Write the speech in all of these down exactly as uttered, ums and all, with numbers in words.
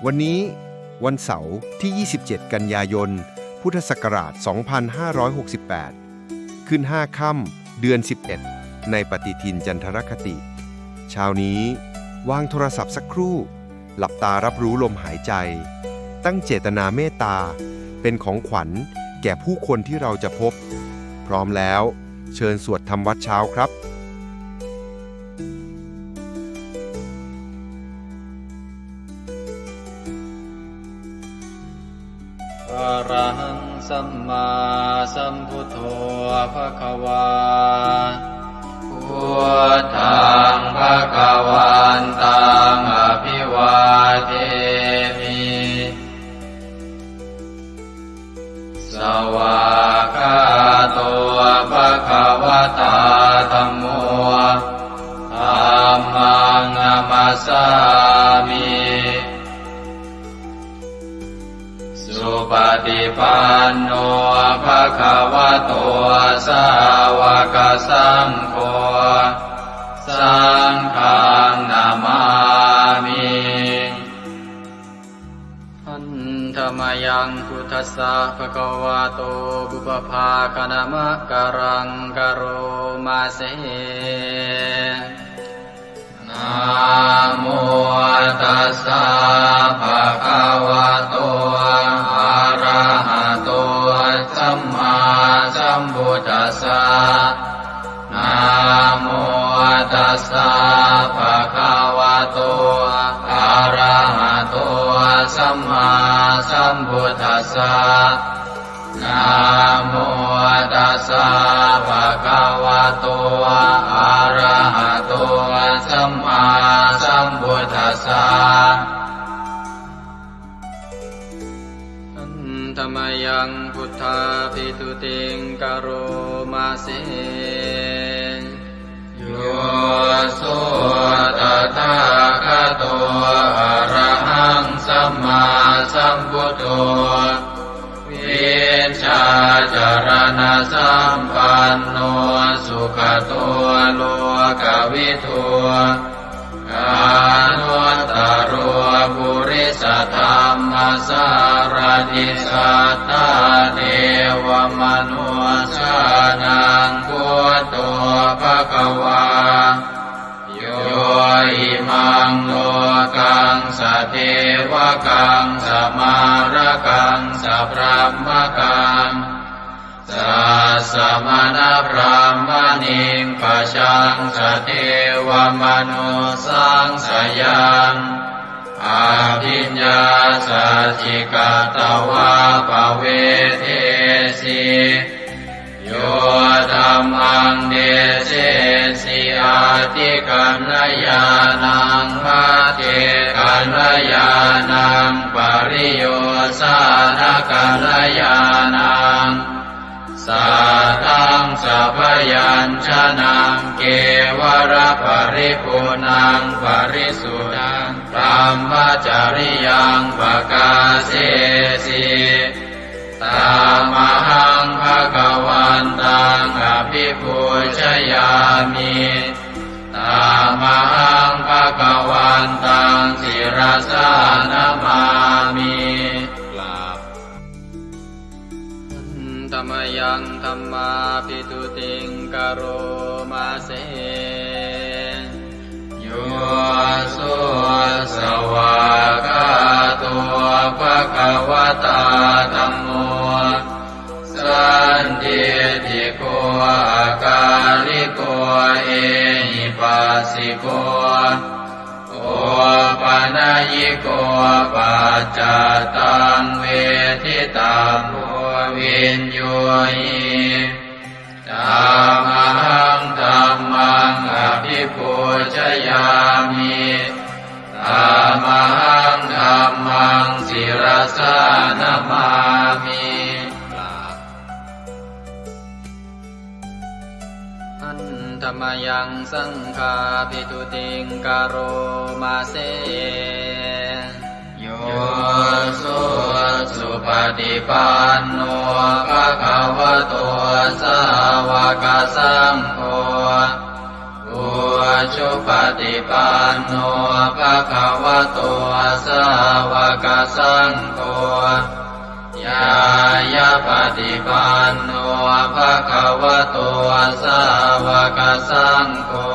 วันนี้วันเสาร์ที่ ยี่สิบเจ็ด กันยายน พุทธศักราช สองพันห้าร้อยหกสิบแปด ขึ้น ห้า ค่ำ เดือน สิบเอ็ด ในปฏิทินจันทรคติ เช้านี้วางโทรศัพท์สักครู่ หลับตารับรู้ลมหายใจ ตั้งเจตนาเมตตา เป็นของขวัญแก่ผู้คนที่เราจะพบ พร้อมแล้ว เชิญสวดทำวัตรเช้าครับ Arahaṃ sammāsambuddho bhagavā. Buddhaṃ bhagavantaṃ abhivādemi. Svākkhāto bhagavatā dhammo. Dhammaṃ namassāmi. Supaṭipanno bhagavato sāvakasaṅgho. Saṅghaṃ namāmi. Handa mayaṃ buddhassa bhagavato pubbabhāganamakāraṃ karoma se. Namo tassa bhagavato arahato sammāsambuddhassa. Namo tassa bhagavato arahato sammāsambuddhassa. Namo tassa bhagavato arahato sammāsambuddhassa. Handa mayaṃ buddhābhistutiṃ karoma se. Yo so tathāgato arahaṃ sammāsambuddho vijjācaraṇasampanno sugato lokavidū anuttaro purisadammasārathi satthā devamanussānaṃ buddho bhagavā. Yo imaṃ lokaṃ sadevakaṃ samārakaṃ sabrahmakaṃ sassamaṇabrāhmaṇiṃ pajaṃ sadevamanussāṃ sayaṃ abhiññāsaccikatvā pavedesi. Yo dhammaṃ desesi atthi kalyāṇaṃ majjhe kalyāṇaṃ pariyosāna kalyāṇaṃ sātthaṃ sabyañjanaṃ kevalaparipuṇṇaṃ parisuddhaṃ brahmacariyaṃ pakāsesi. Tamahaṃ bhagavantaṃ abhipūjayāmi. Tamahaṃ bhagavantaṃ sirasā namāmi. กราบ Handa mayaṃ dhammābhistutiṃ karoma se. Yo so svākkhāto bhagavatā dhammo sandiṭṭhiko akāliko ehipassiko opanayiko paccattaṃ veditabbo viññūhi. Tamahaṃ dhammaṃ abhipūjayāmi. Tamahaṃ dhammaṃ sirasā namāmi. Handa mayaṃ saṅghābhistutiṃ karoma se. Yo so supaṭipanno bhagavato sāvakasaṅgho, supaṭipanno bhagavato sāvakasaṅgho, ñāyapaṭipanno bhagavato sāvakasaṅgho,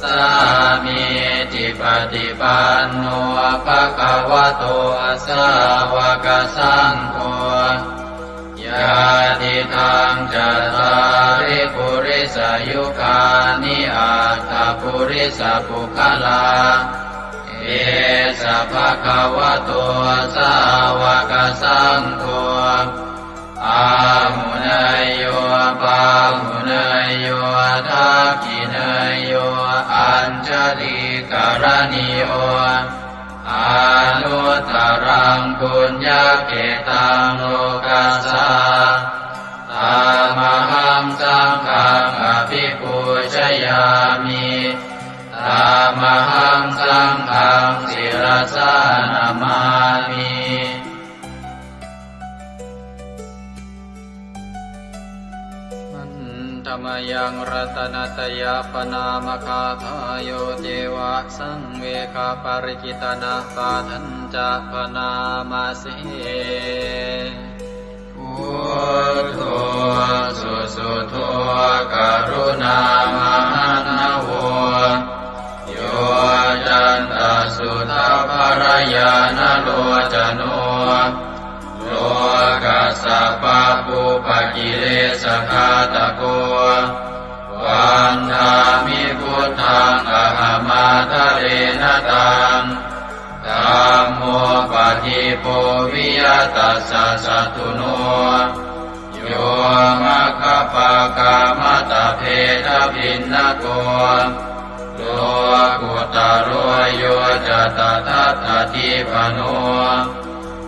sāmīcipaṭipanno bhagavato sāvakasaṅgho, yadidaṃ cattāri purisayugāni aṭṭha purisapuggalā, esa bhagavato sāvakasaṅgho, āhuneyyo pāhuneyyo dakkhiṇeyyo añjalikaraṇīyo, anuttaraṃ puññakkhettaṃ lokassā. Tamahaṃ saṅghaṃ abhipūjayāmi. Tamahaṃ saṅghaṃ sirasā namāmi. Handa mayaṃ ratanattayaparamatthagāthāyo ceva saṃvegaparikittanapāṭhañca bhaṇāma se. Buddho susuddho karuṇāmahaṇṇavo, yoccantasuddhabbarañāṇalocano, lokassa pabbupakilesagāthako, vandāmi buddhaṃ ahaṃ ādarena taṃ. Dhammo padīpo viya tassa satthuno, yo maggapākamattabhedabhinnako, lokuttaro yo ca tadattadīpano,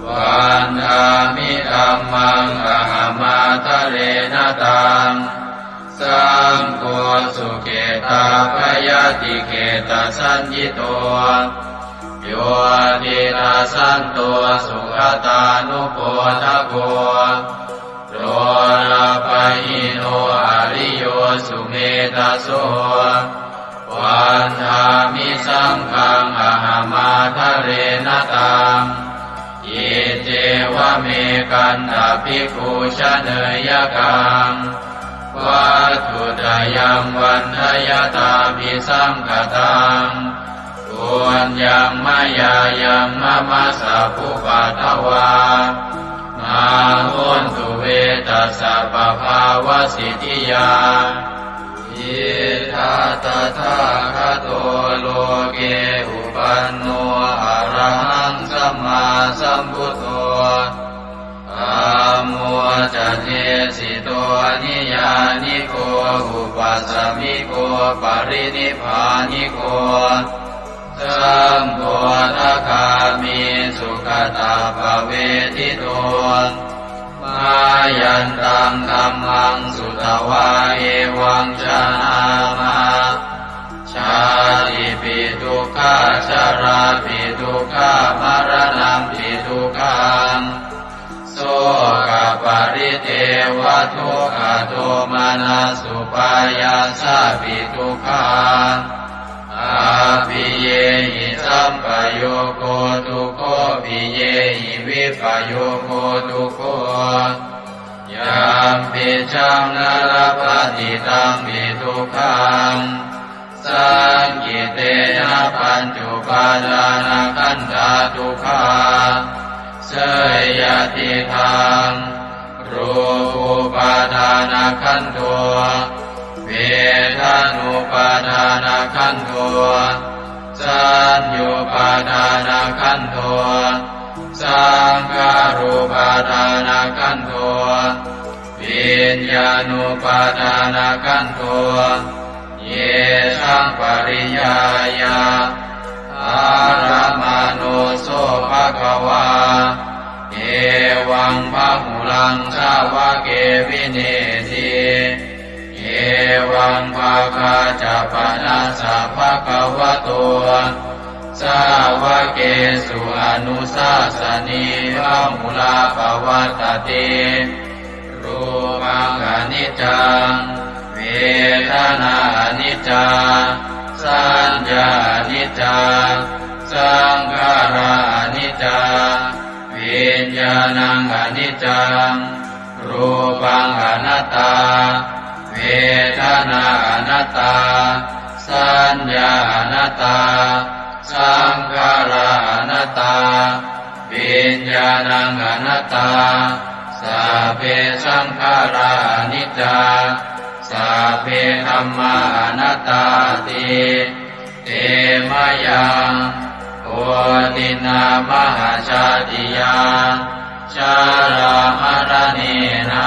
vandāmi dhammaṃ ahaṃ ādarena taṃ. Saṅgho sukhetappayatikhetasaññito, yo tiṭṭhasanto sugatānupodako, lokappahīno ariyo sumedhaso, vandāmi saṅghaṃ ahaṃ ādarena taṃ. Iccevamekantabhikkhū janeyyakaṃ, vatthuttayaṃ vandayattābhisaṅkhataṃ, puññaṃ mayā yaṃ mama sabbupaddavā, mā hontu ve tassa pabhāvasiddhiyā. Idha tathāgato loke uppanno arahaṃ sammāsambuddho, dhammo ca desito niyyāniko uppasamiko parinibbāniko, sambodhagāmi sugatappavedito. Mayantaṃ dhammaṃ sutvā evaṃ janāma, jātipi dukkhā jarāpi dukkhā maraṇampi dukkhaṃ, sokaparidevadukkhadomanassupāyāsāpi dukkhā, appiyehi sampayogo dukkho piyehi vippayogo dukkho, yampicchaṃ na labhati tampi dukkhaṃ, saṅkhittena pañcupādānakkhandhā dukkhā. Seyyathīdaṃ, rūpupādānakkhandho, vedanupādānakkhandho, saññupādānakkhandho, saṅkhārupādānakkhandho, viññāṇupādānakkhandho, yesaṃ pariyāya ārammaṇo so bhagavā, evaṃ bahulaṃ sāvake vineeti. Evaṃ bhāgā ca panassa bhagavato sāvakesu anusāsanī bahulā pavattati. Rūpaṃ aniccaṃ, Vedanā aniccā, saññā aniccā, saṅkhārā aniccā, viññāṇaṃ aniccaṃ, rūpaṃ anattā, vedanā anattā, saññā anattā, saṅkhārā anattā, viññāṇaṃ anattā, sabbe saṅkhārā aniccā, sabbe dhammā anattāti. Te mayaṃ koṭinnā mahajātiyā jarāmaraṇena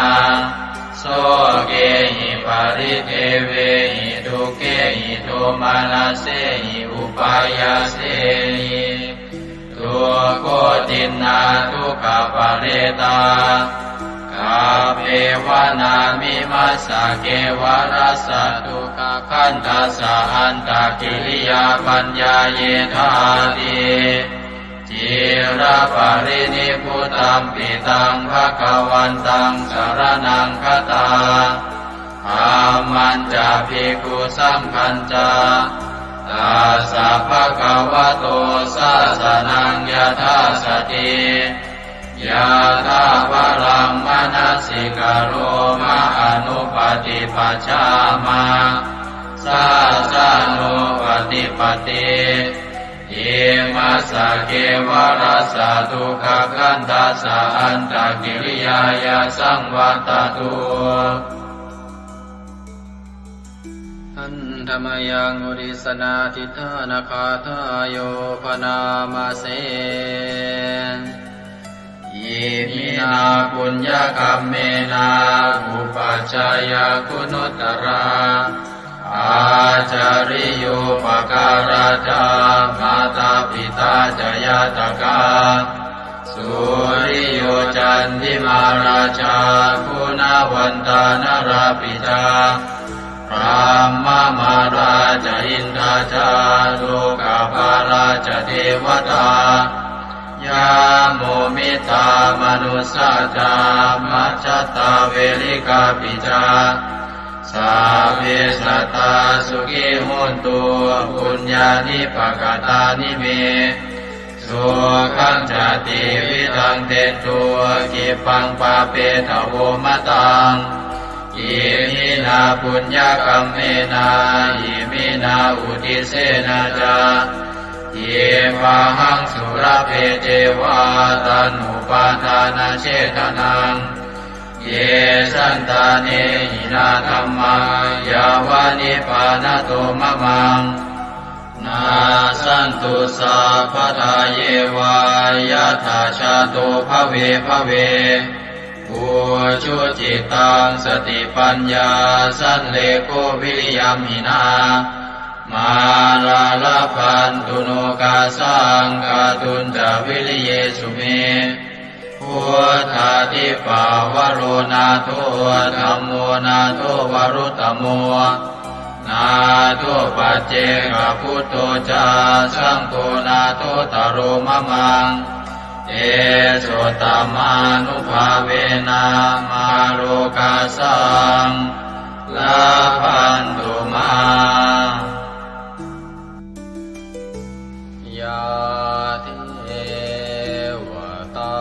sokehi paridevehi dukkhehi domanassehi upāyāsehi dukkhoṭinnā dukkhaparetā kappeva nāmi massa kevalassa dukkhakandhassa antakiriyā paññāyedhāti. Ciraparinibbutampi taṃ bhagavantaṃ saraṇaṃ gatā, dhammañca bhikkhusaṅghañca, tassa bhagavato sāsanaṃ yathāsati, yathābalaṃ manasikaroma anupaṭipajjhāma, sāsanūpaṭipatti. Imassa kevalassa dukkhakandhassa antakiriyāya saṃvattatu. Handa mayaṃ uddissanādhiṭṭhānagāthāyo bhaṇāma se. Iminā puññakammena upajjhāyā guṇuttarā, ācariyūpakārā ca mātā pitā ca ñātakā, suriyo candimā rājā guṇavantā narāpi ca, brahmamārā ca indā ca lokapālā ca devatā, yamo mittā manussā ca majjhattā verikāpi ca, sabbe sattā sukhī hontu puññāni pakatāni me, sukhañca tividhaṃ dentu khippaṃ pāpetha vomataṃ. Iminā puññakammena iminā uddisena ca khippāhaṃ sulabhe ceva taṇhupādānachedanaṃ. Ye santāne hinā dhammā yāva nibbānato mamaṃ, nassantu sabbadā yeva yattha jāto bhave bhave. Ujucittaṃ satipaññā sallekho viriyamhinā, mārā labhantu nokāsaṃ kātuñca viriyesu me. Buddhādhipavaro nātho dhammo nātho varuttamo, nātho paccekabuddho ca saṅgho nāthottaro mamaṃ. Tesottamānubhāvena mārokāsaṃ labhantu mā. Yā devatā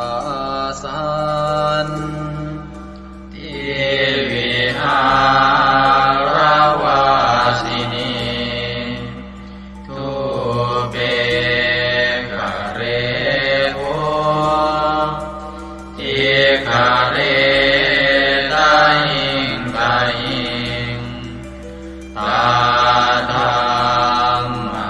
santi vihāravāsinī, thūpe ghare bodhighare tahiṃ tahiṃ, tā dhammadāne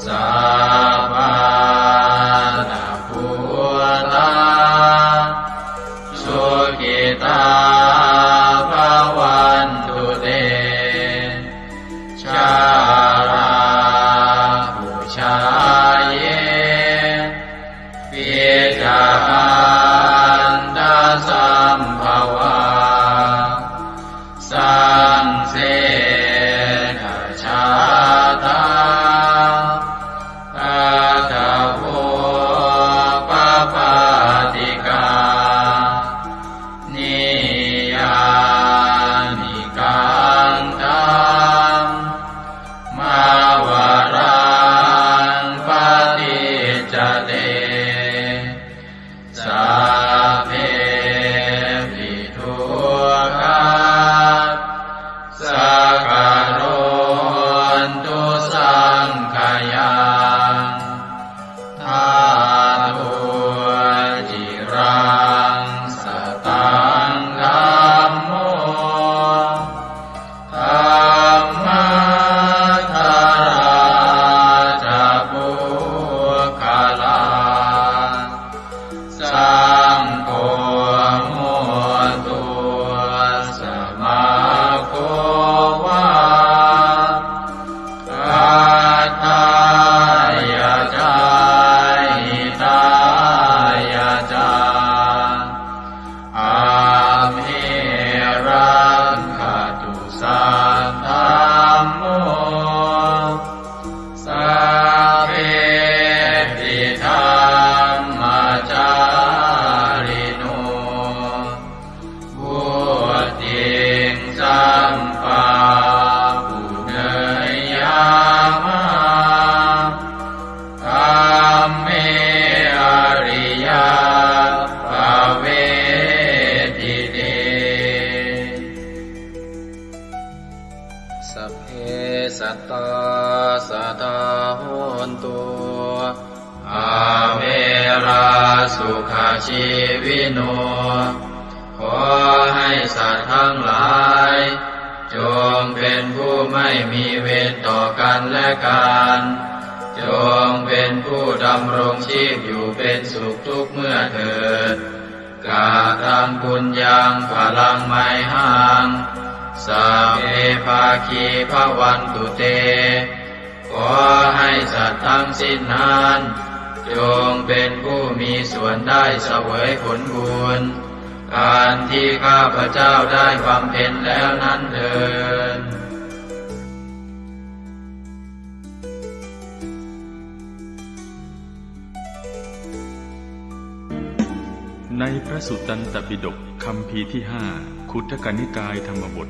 Sabbānabbhūtā sukhitā bhavantu te. Jalābujā yepi ca āntasambhavā, saṃsedajātā athavopapātikā, niyyānikaṃ dhammavaraṃ paṭicca te. Sabbepi dukkhassa karontu saṅkhayaṃ. Ṭhātu ciraṃ sataṃ dhammo, dhammaddharā ca puggalā, saṅgho hotu samaggo va, atthāya ca hitāya ca. Amhe rakkhatu saddhammo, sabbepi dhammacārino, vuḍḍhiṃ sampāpuṇeyyāma, dhamme ariyappavedite. Sabbe sattā sadā hontu, averā sukhajīvino. ขอให้สัตว์ทั้งหลาย จงเป็นผู้ไม่มีเวรต่อกันและกัน จงเป็นผู้ดำรงชีพอยู่เป็นสุขทุกเมื่อเถิด Kataṃ puññaṃ phalaṃ mayhaṃ, sabbe bhāgī bhavantu te. ขอให้สัตว์ทั้งสิ้นนั้น จงเป็นผู้มีส่วนได้เสวยผลบุญ อันที่ข้าพเจ้าได้บำเพ็ญแล้วนั้นเทอญ ในพระสุตตันตปิฎกคัมภีร์ที่ห้า ขุททกนิกายธรรมบท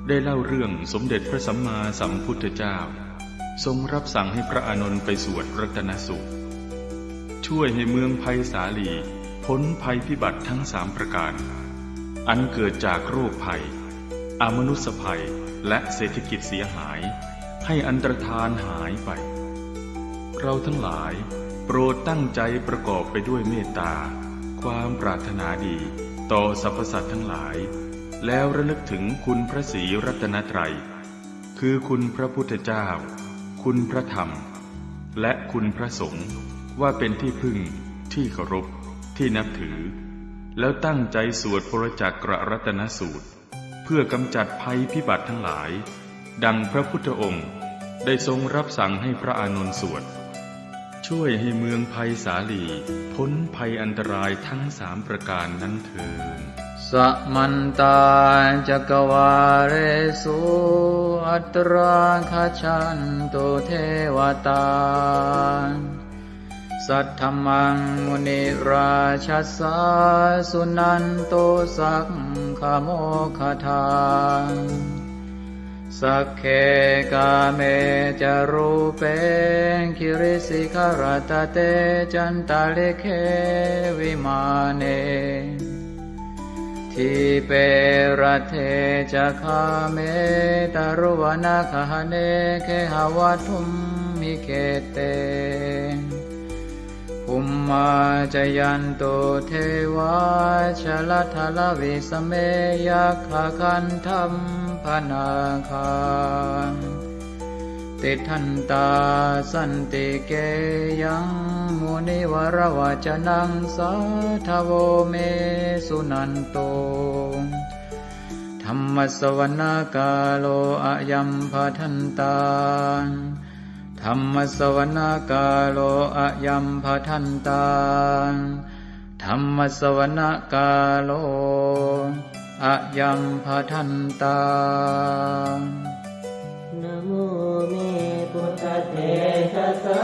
ได้เล่าเรื่องสมเด็จพระสัมมาสัมพุทธเจ้า ทรงรับสั่งให้พระอานนท์ไปสวดรัตนสูตร ช่วยให้เมืองไพศาลีพ้นภัยพิบัติทั้งสามประการ อันเกิดจากโรคภัย อมนุษยภัย และเศรษฐกิจเสียหาย ให้อันตรธานหายไป เราทั้งหลายโปรดตั้งใจประกอบไปด้วยเมตตา ความปรารถนาดีต่อสรรพสัตว์ทั้งหลาย แล้วระลึกถึงคุณพระศรีรัตนตรัย คือคุณพระพุทธเจ้า คุณพระธรรม และคุณพระสงฆ์ ว่าเป็นที่พึ่ง ที่เคารพ ที่นับถือ แล้วตั้งใจสวดปรจักกรัตนสูตร เพื่อกำจัดภัยพิบัติทั้งหลาย ดังพระพุทธองค์ได้ทรงรับสั่งให้พระอานนท์สวด ช่วยให้เมืองไพศาลีพ้นภัยอันตรายทั้งสามประการนั้นเทอญ Samantā cakkavāḷesu atrāgacchantu devatā, saddhammaṃ munirājassa suṇantu saggamokkhadaṃ. Sagge kāme ca rūpe girisikharataṭe cantalikkhe vimāne, dīpe raṭṭhe ca gāme taruvanagahane gehavatthumhi khette, bhummā cāyantu devā jalathalavisame yakkhagandhabbanāgā, tiṭṭhantā santike yaṃ munivaravacanaṃ sādhavo me suṇantu. Dhammassavanakālo ayambhadantā. Dhammassavanakālo ayambhadantā. Dhammassavanakālo ayambhadantā. Namo me buddhatejasā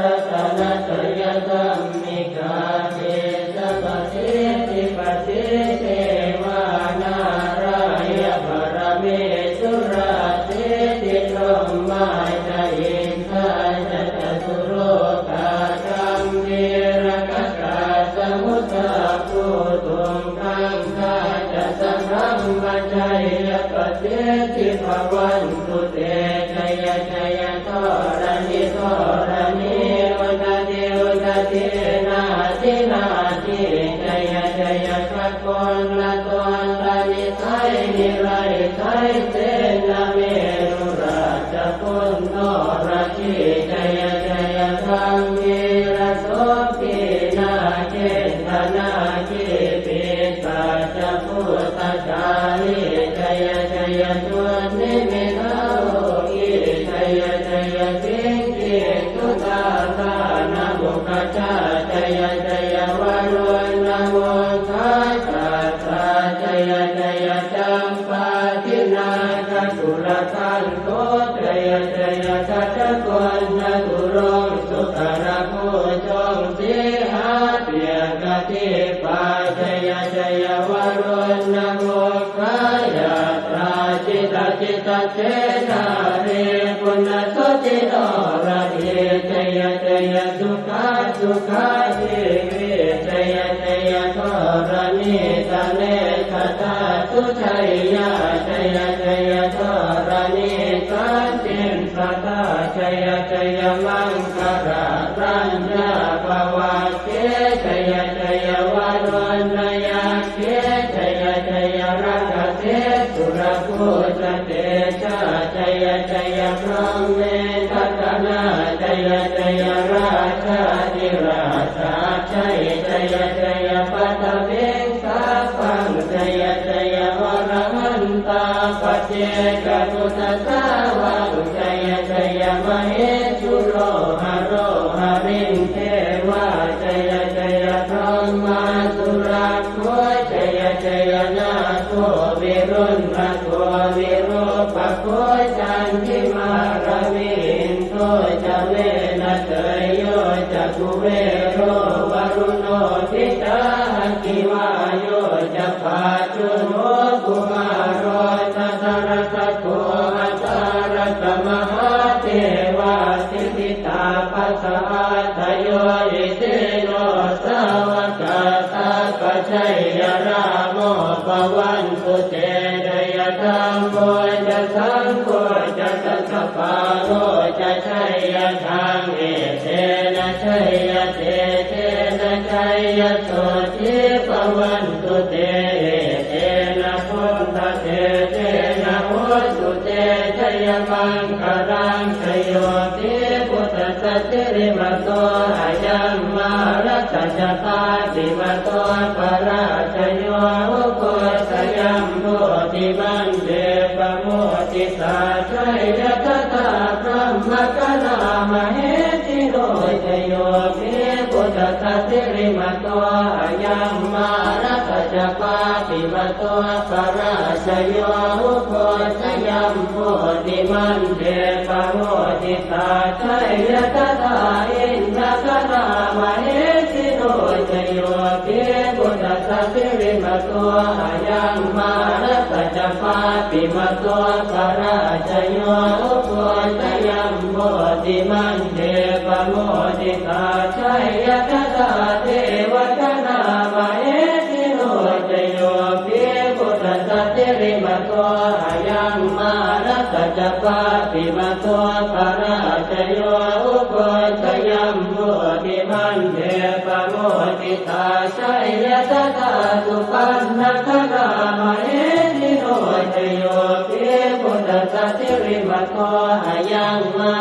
ratanattayadhammikā tejapasiddhi pasīdevā nārāyaparamesurā siddhibrahmā ca indā ca catulokā gambhīrakkhakā samuddā bhūtuṃ gaṅgā ca sabrahmajayya pasiddhi bhavantu te. Jaya jaya dharaṇi dharaṇī udadhi udadhī nadi nadī jaya jaya gagonlatonlanisai niraisai senamerurājabala noradī jaya jaya gambhīrasombhī nāgendanāgī pisācabhūtakālī jaya jaya dunnimittarogī jaya jaya siṅgī sudādānamukhajā jaya jaya varuṇamukhasātrā jaya jaya campādināgakulagantho jaya jaya gajagonnaturaṅga sukarabhujaṅga sīhabyagghadīpā jaya jaya varuṇamukhayātrā jita jita senārī punasuddhi noradī jaya jaya sukhā sukhā jīvī jaya jaya dharaṇītale sadā sujayā jaya jaya dharaṇī santin sadā jaya jaya maṅkararaññā bhavagge jaya jaya varuṇayakkhe jaya jaya rakkhase surabhujatejā jaya jaya brahmendagaṇā jaya jaya rājādhirājasājjai jaya jaya paṭhaviṃ sabbaṃ jaya jaya arahantā paccekabuddhasāvaṃ jaya jaya mahesuro haro harindevā jaya jaya brahmā surakkho jaya jaya nāgo viruḷhako virūpakkho candimā ravi indo ca venateyyo ca kuvero varuṇopi ca aggi vāyo ca pājuṇho kumāro dhataraṭṭhako aṭṭhārasa mahādevā siddhitāpasa-ādayo isino sāvakā sabbajayarāmo bhavantu te jaya dhammo ca saṅgho ca dasapālo ca jayadaṃ etena jayatejena jayasotthī bhavantu te etena buddhatejena hotu te jayamaṅgalaṃ jayo hi buddhassa sirīmato ayaṃ mārassa ca pāpimato parājayo ugghosayuṃ bodhimaṇḍe pamoditā jaya tadā brahmagaṇā mahesino jayo hi buddhassa sirīmato ayaṃ mārassa ca pāpimato parājayo ugghosayuṃ bodhimaṇḍe pamoditā jaya tadā indagaṇā mahesino jayo hi buddhassa sirīmato ayaṃ mārassa ca pāpimato parājayo ugghosayuṃ bodhimaṇḍe pamoditā jaya tadā devagaṇā mahesino jayo hi buddhassa sirīmato ayaṃ mārassa ca pāpimato parājayo ugghosayuṃ bodhimaṇḍe pamoditā jaya tadā supaṇṇagaṇā mahesino jayo hi buddhassa sirīmato ayaṃ mā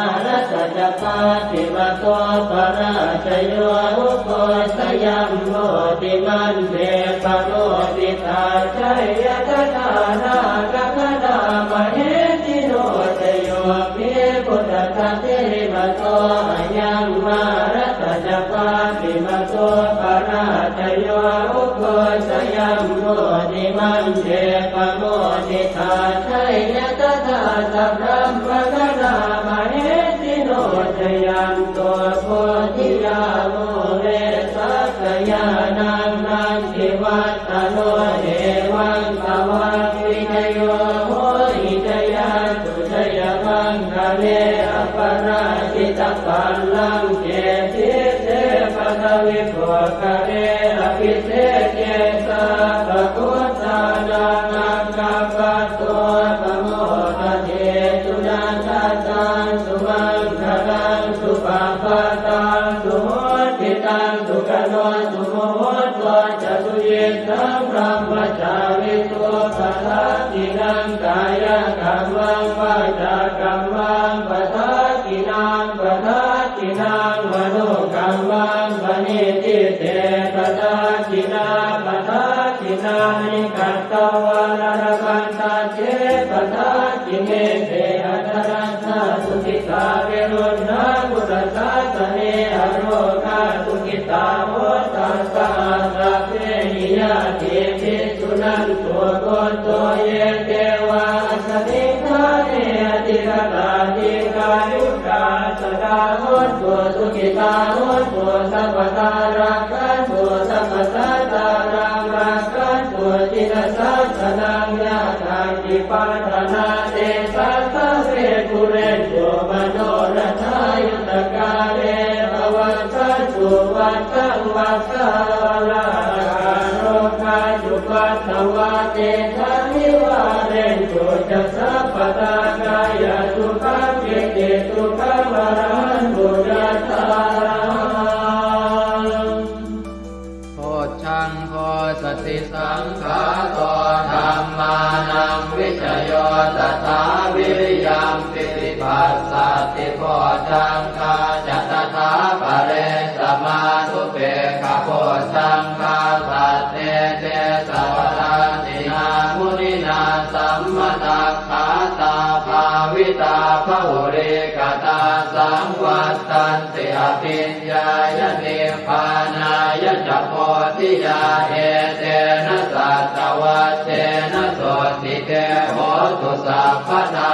ca pāpimato parājayo, ugghosayaṃ bodhimaṇḍe pamoditā, jaya tadā nāgagaṇā mahesino. Jayo hi buddhassa sirīmato ayaṃ, mārassa ca pāpimato parājayo, ugghosayaṃ bodhimaṇḍe pamoditā, jaya tadā sabrahmagaṇā mahesino. Jayanto bodhiyā mūle sakyānaṃ nandivaḍḍhano, evaṃ tvaṃ vijayo hohi jayassu jayamaṅgale, aparājitapallaṅke sīse paṭhavipokkhare, abhiseke sabbabuddhānaṃ aggappatto pamodati. Sunakkhattaṃ sumaṅgalaṃ supabhātaṃ suhuṭṭhitaṃ, sukhaṇo sumuhutto ca suyiṭṭhaṃ brahmacārisu, padakkhiṇaṃ kāyakammaṃ vācākammaṃ padakkhiṇaṃ, padakkhiṇaṃ manokammaṃ paṇidhī te padakkhiṇā, padakkhiṇāni katvāna labhantatthe padakkhiṇe. Te atthaladdhā sukhitā viruḷhā buddhasāsane, arogā sukhitā hotha saha sabbehi ñātibhi. Suṇantu bhonto ye devā asmiṃ ṭhāne adhigatā, dīghāyukā sadā hontu, sukhitā hontu sabbadā, rakkhantu sabbasattānaṃ, rakkhantu jinasāsanaṃ. Yā kāci patthanā tesaṃ, sabbe pūrentu manorathā. Yuttakāle pavassantu, vassaṃ vas sā valā, rogā cupaddavā tesaṃ nivārentu ca sabbadā, kāyasukhaṃ cittisukhaṃ arahantu yathārahaṃ. Bojjhaṅgo satisaṅkhāto dhammānaṃ vicayo tathā, viriyampīti passaddhi bojjhaṅ ghā ca tathāpare, samādhupekkhabojjhaṅgā sattete sabbadassinā, muninā sammadakkhātā bhāvitā bahulīkatā, saṃvattanti abhiññāya nibbānāya ca bodhiyā. Etena saccavajjena sotthi te hotu sabbadā.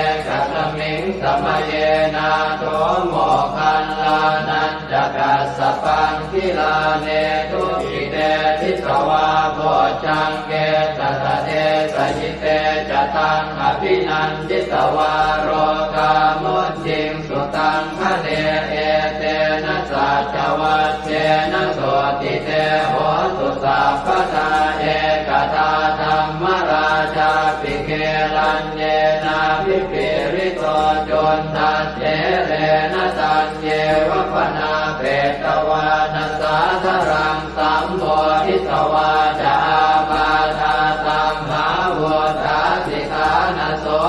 Ekasmiṃ samaye nātho moggallānañca kassapaṃ, gilāne dukkhite disvā bojjhaṅge sasadesayi. Te ca taṃ abhinanditvā rogā mucciṃsu taṅkhaṇe. Etena saccavajjena sotthi te hotu sabbadā. Ekadā dhammarājāpi gelaññenābhipīḷito, cundattherena taññeva bhaṇāpetvāna sādaraṃ, sammoditvā ca ābādhā tamhā vuṭṭhāsi ṭhānaso.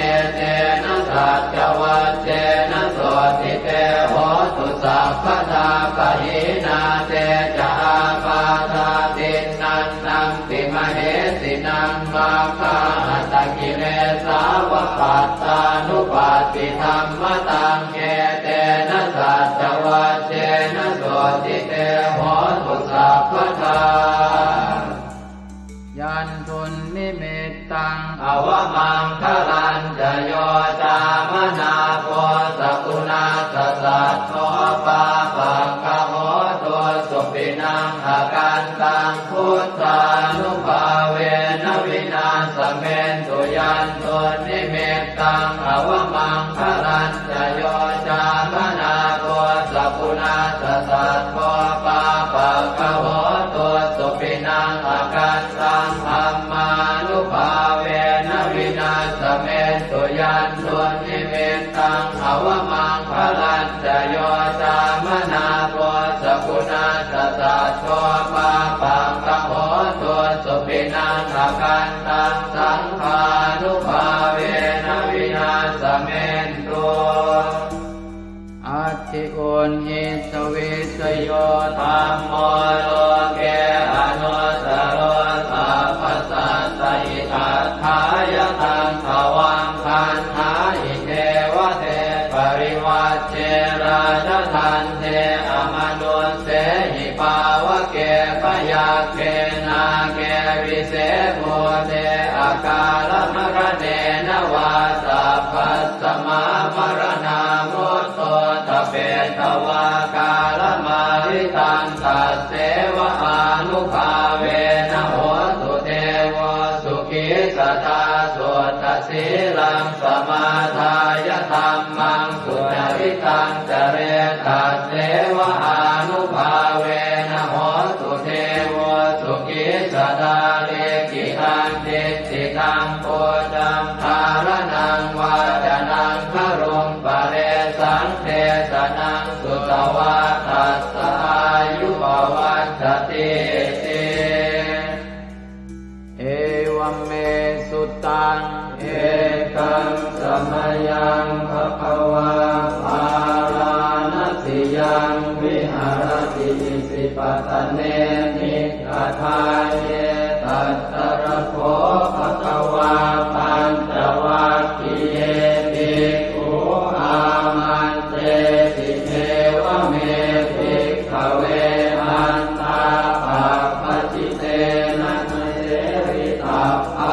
Etena saccavajjena sotthi te hotu sabbadā. Pahīnā te ca ābādhā tiṇṇannampi mahesinaṃ, maggāhatakilesāva pattānuppattidhammataṃ. Etena saccavajjena sotthi te hotu sabbadā. Yandunnimittaṃ avamaṅgalañca yo cāmanāpo sakuṇassa saddo, pāpaggaho dussupinaṃ akantaṃ, buddhānubhāvena vināsamentu. Yandunnimittaṃ avamaṅgalañca yo cāmanāpo sakuṇassa saddo, pāpaggaho dussupinaṃ akantaṃ, dhammānubhāvena vināsamentu. Yandunnimittaṃ avamaṅgalañca yo cāmanāpo sakuṇassa saddo, pāpaggaho dussupinaṃ akantaṃ, saṅghānubhāvena vināsamentu. Hitviccayo dhammo loke anuttaro sabbasattahitatthāya taṃ tvaṃ gaṇhāhi devate parivajje rājadaṇḍe amanussehi pāvake byagghe nāge vise bhūte akālamaraṇena vā sabbasmā maraṇā mutto ṭhapetvā kālamāritaṃ tasseva ānubhāvena hotu devo sukhī sadā. Suddhasīlaṃ samādāya dhammaṃ sucaritaṃ care tasseva ānubhāvena hotu devo sukhī sadā. Likkhitaṃ cintitaṃ pūjaṃ dhāraṇaṃ vācanaṃ garuṃ paresaṃ desanaṃ sutvā tassa āyu pavaḍḍhatīti. Evaṃ me sutaṃ. Ekaṃ samayaṃ bhagavā bārāṇasiyaṃ viharati isipatane migadāye. Tatra kho bhagavā pañcavaggiye bhikkhū āmantesi: Evaṃ me bhikkhave antā pabbajitena na sevitabbā.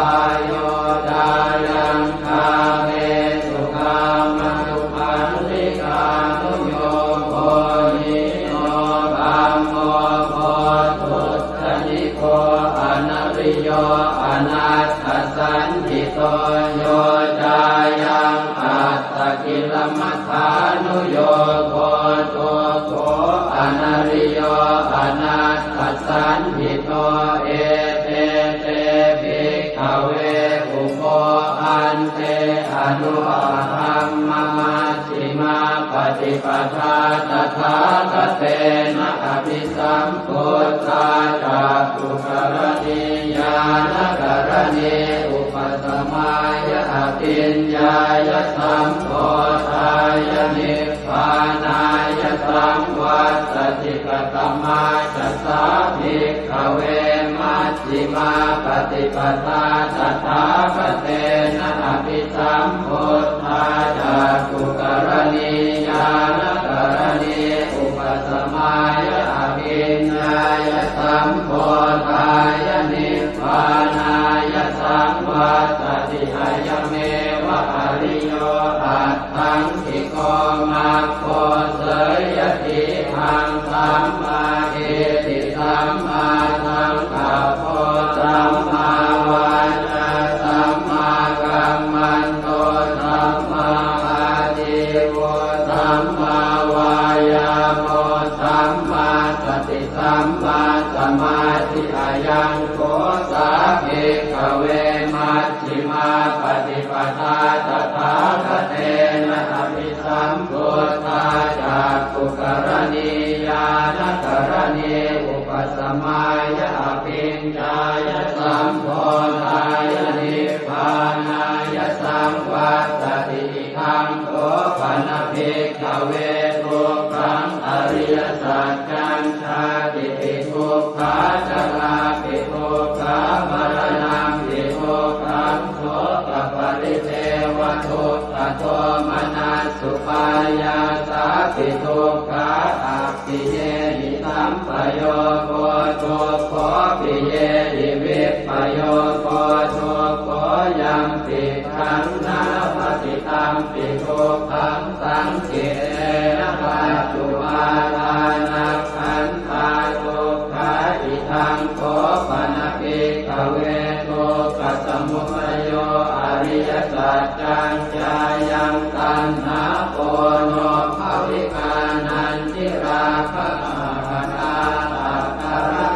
Yo cāyaṃ kāmesu kāmasukhallikānuyogo hīno gammo pothujjaniko anariyo anatthasañhito. Yo cāyaṃ attakilamathānuyogo dukkho anariyo anatthasañhito. Ete te bhikkhave ubho ante anupagamma majjhimā paṭipadā tathāgatena abhisambuddhā cakkhukaraṇī ñāṇakaraṇī upasamāya abhiññāya sambodhāya nibbānāya saṃvattati. Katamā ca sā bhikkhave maj jhimā paṭipadā tathāgatena abhisambuddhā cakkhukaraṇī ñāṇakaraṇī upasamāya abhiññāya sambodhāya nibbānāya saṃvattati? Ayameva ariyo aṭṭhaṅgiko maggo. Seyyathīdaṃ: sammādiṭṭhi sammāsaṅkappo sammāvācā sammākammanto sammāājīvo sammāvāyāmo sammāsati sammāsamādhi. Ayaṃ kho sā bhikkhave maj jhimā paṭipadā tathāgatena abhisambuddhā cakkhukaraṇī ñāṇakaraṇī upasamāya abhiññāya sambodhāya nibbānāya saṃvattati. Idaṃ kho pana bhikkhave dukkhaṃ ariyasaccaṃ. Jātipi dukkhā jarāpi dukkhā maraṇampi dukkhaṃ sokaparidevadukkhadomanassupāyāsāpi dukkhā appiyehi sampayogo dukkho piyehi vippayogo dukkho yampidaṃ na labhati tampi dukkhaṃ saṅkhittena pañcupādānakkhandhā dukkhā. Idaṃ kho pana bhikkhave dukkhasamudayo ariyasaccañca. Yaṃ taṇhā ponobbhavikā nandirāgasahagatā tatra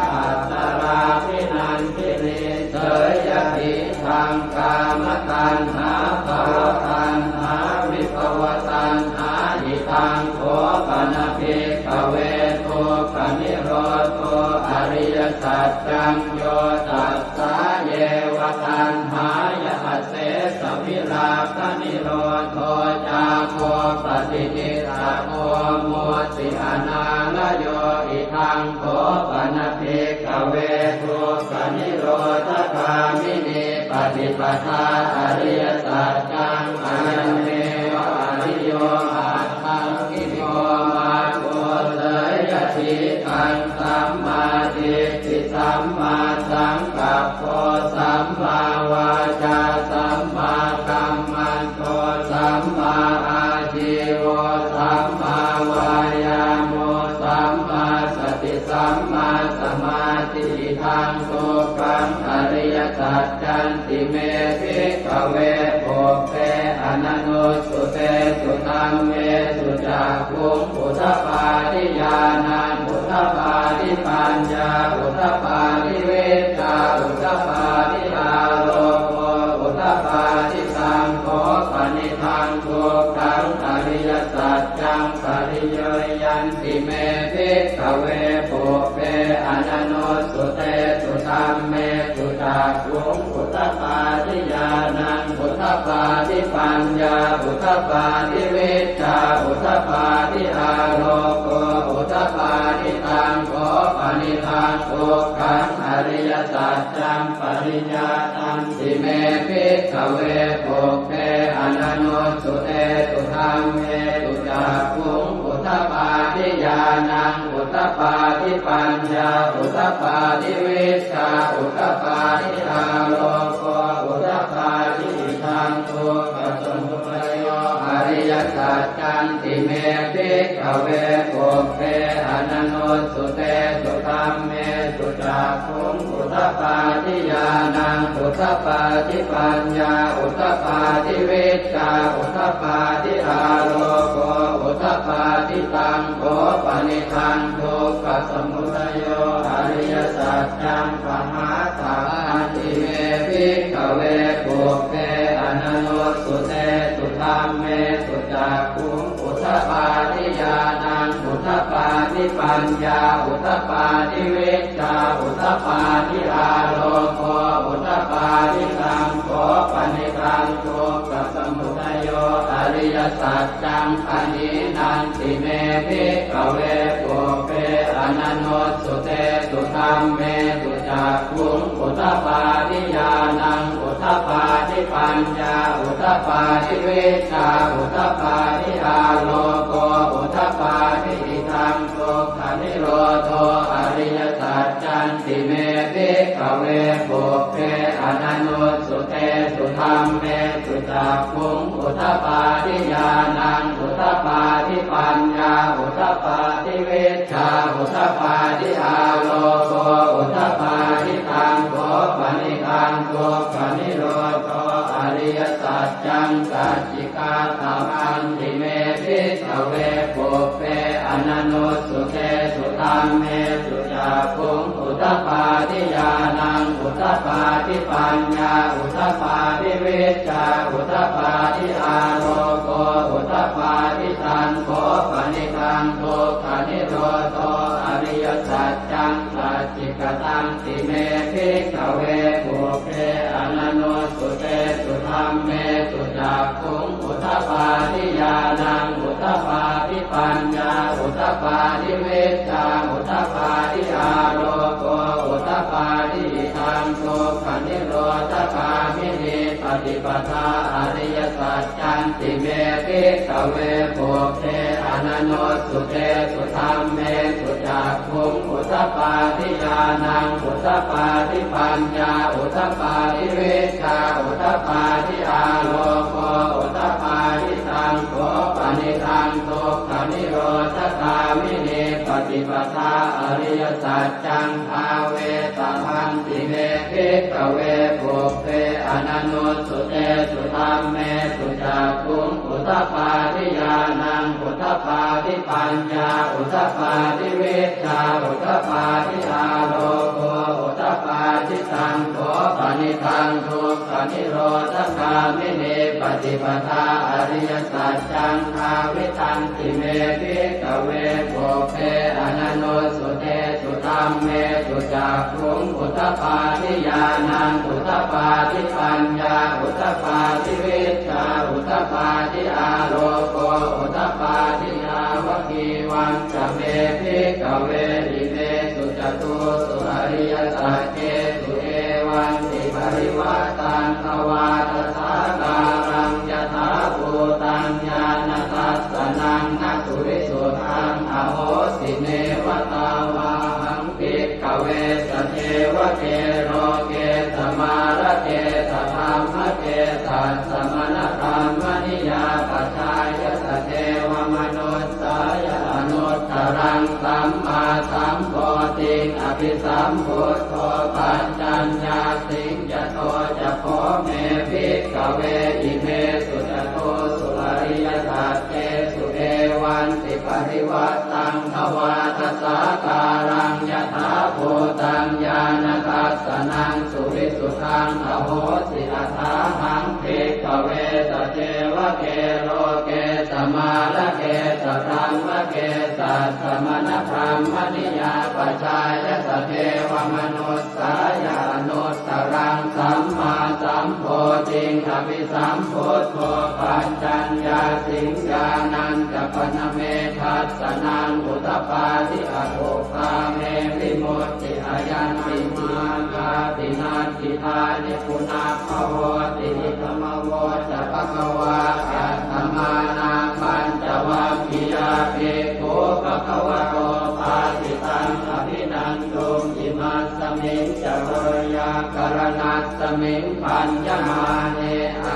tatrābhinandinī. Seyyathīdaṃ: kāmataṇhā bhavataṇhā vibhavataṇhā. Idaṃ kho pana bhikkhave dukkhanirodho ariyasaccaṃ. Yo tassāyeva taṇhāya asesavirāganirodho cāgo paṭinissaggo mutti anālayo. Idaṃ kho pana bhikkhave dukkhanirodhagāminī paṭipadā ariyasaccaṃ, ayameva ariyo aṭṭhaṅgiko maggo, seyyathīdaṃ: sammādiṭṭhi sammāsaṅkappo sammāvācā sammākammanto sammāājīvo sammāvāyāmo sammāsati sammāsamādhi. Idaṃ dukkhaṃ ariyasaccanti me bhikkhave pubbe ananussutesu dhammesu cakkhuṃ udapādi ñāṇaṃ udapādi paññā udapādi vijjā udapādi āloko udapādi. Taṃ kho panidaṃ dukkhaṃ ariyasaccaṃ pariññeyyanti me bhikkhave pubbe ananussutesu dhammesu cakkhuṃ udapādi ñāṇaṃ udapādi paññā udapādi vijjā udapādi āloko udapādi. Taṃ kho panidaṃ dukkhaṃ ariyasaccaṃ pariññātanti me bhikkhave pubbe ananussutesu dhammesu cakkhuṃ udapādi ñāṇaṃ udapādi paññā udapādi vijjā udapādi āloko udapādi. Idaṃ dukkhasamudayo ariyasaccanti me bhikkhave pubbe ananussutesu dhammesu cakkhuṃ udapādi ñāṇaṃ udapādi paññā udapādi vijjā udapādi āloko udapādi. Taṃ kho panidaṃ dukkhasamudayo ariyasaccaṃ pahātabbanti me bhikkhave pubbe ananussutesu dhammesu cakkhuṃ udapādi ñāṇaṃ udapādi paññā udapādi vijjā udapādi āloko udapādi. Taṃ kho panidaṃ dukkhasamudayo ariyasaccaṃ pahīnanti me bhikkhave pubbe ananussutesu dhammesu cakkhuṃ udapādi ñāṇaṃ udapādi paññā udapādi vijjā udapādi āloko udapādi. Idaṃ dukkhanirodho ariyasaccanti me bhikkhave pubbe ananussutesu dhammesu cakkhuṃ udapādi ñāṇaṃ udapādi paññā udapādi vijjā udapādi āloko udapādi. Taṃ kho panidaṃ dukkhanirodho ariyasaccaṃ sacchikātabbanti me bhikkhave pubbe ananussutesu dhammesu cakkhuṃ udapādi ñāṇaṃ udapādi paññā udapādi vijjā udapādi āloko udapādi. Taṃ kho panidaṃ dukkhanirodho ariyasaccaṃ sacchikatanti me bhikkhave pubbe ananussutesu dhammesu cakkhuṃ udapādi ñāṇaṃ udapādi paññā udapādi vijjā udapādi āloko udapādi. Idaṃ dukkhanirodhagāminī paṭipadā ariyasaccanti me bhikkhave pubbe ananussutesu dhammesu cakkhuṃ udapādi ñāṇaṃ udapādi paññā udapādi vijjā udapādi āloko udapādi. Taṃ kho panidaṃ dukkhanirodhagāminī paṭipadā ariyasaccaṃ bhāvetabbanti me bhikkhave pubbe ananussutesu dhammesu cakkhuṃ udapādi ñāṇaṃ udapādi paññā udapādi vijjā udapādi āloko udapādi. Taṃ kho panidaṃ dukkhanirodhagāminī paṭipadā ariyasaccaṃ bhāvitanti me bhikkhave pubbe ananussutesu dhammesu cakkhuṃ udapādi ñāṇaṃ udapādi paññā udapādi vijjā udapādi āloko udapādi. Yāvakīva Pañca me bhikkhave imesu catūsu ariyasaccesu evantiparivaṭṭaṃ dvādasākāraṃ yathābhūtaṃ ñāṇadassanaṃ na suvisuddhaṃ ahosi. Neva tāvāhaṃ bhikkhave sadevake loke samārake sadhammake sassamaṇabrāhmaṇiyā pajāya sadevamanussāya anuttaraṃ sammāsambodhiṃ abhisambuddho paccaññāsiṃ. Yato ca kho me bhikkhave imesu catūsu ariyasaccesu evantiparivaṭṭaṃ dvādasākāraṃ yathābhūtaṃ ñāṇadassanaṃ suvisuddhaṃ ahosi. Athāhaṃ bhikkhave sadevake loke samārake sadhammake sassamaṇabrāhmaṇiyā pajāya sadevamanussāya anuttaraṃ sammāsambodhiṃ abhisambuddho paccaññāsiṃ. Ñāṇañca pana me dassanaṃ udapādi, akuppā me vimutti, ayañci mā jāti natthi dāni punabbhavoti. Idamavoca bhagavā. Attamanā pañcavaggiyā bhikkhū bhagavato bhāsitaṃ abhinanduṃ. Imasmiñca veyyākaraṇasmiṃ bhaññamāne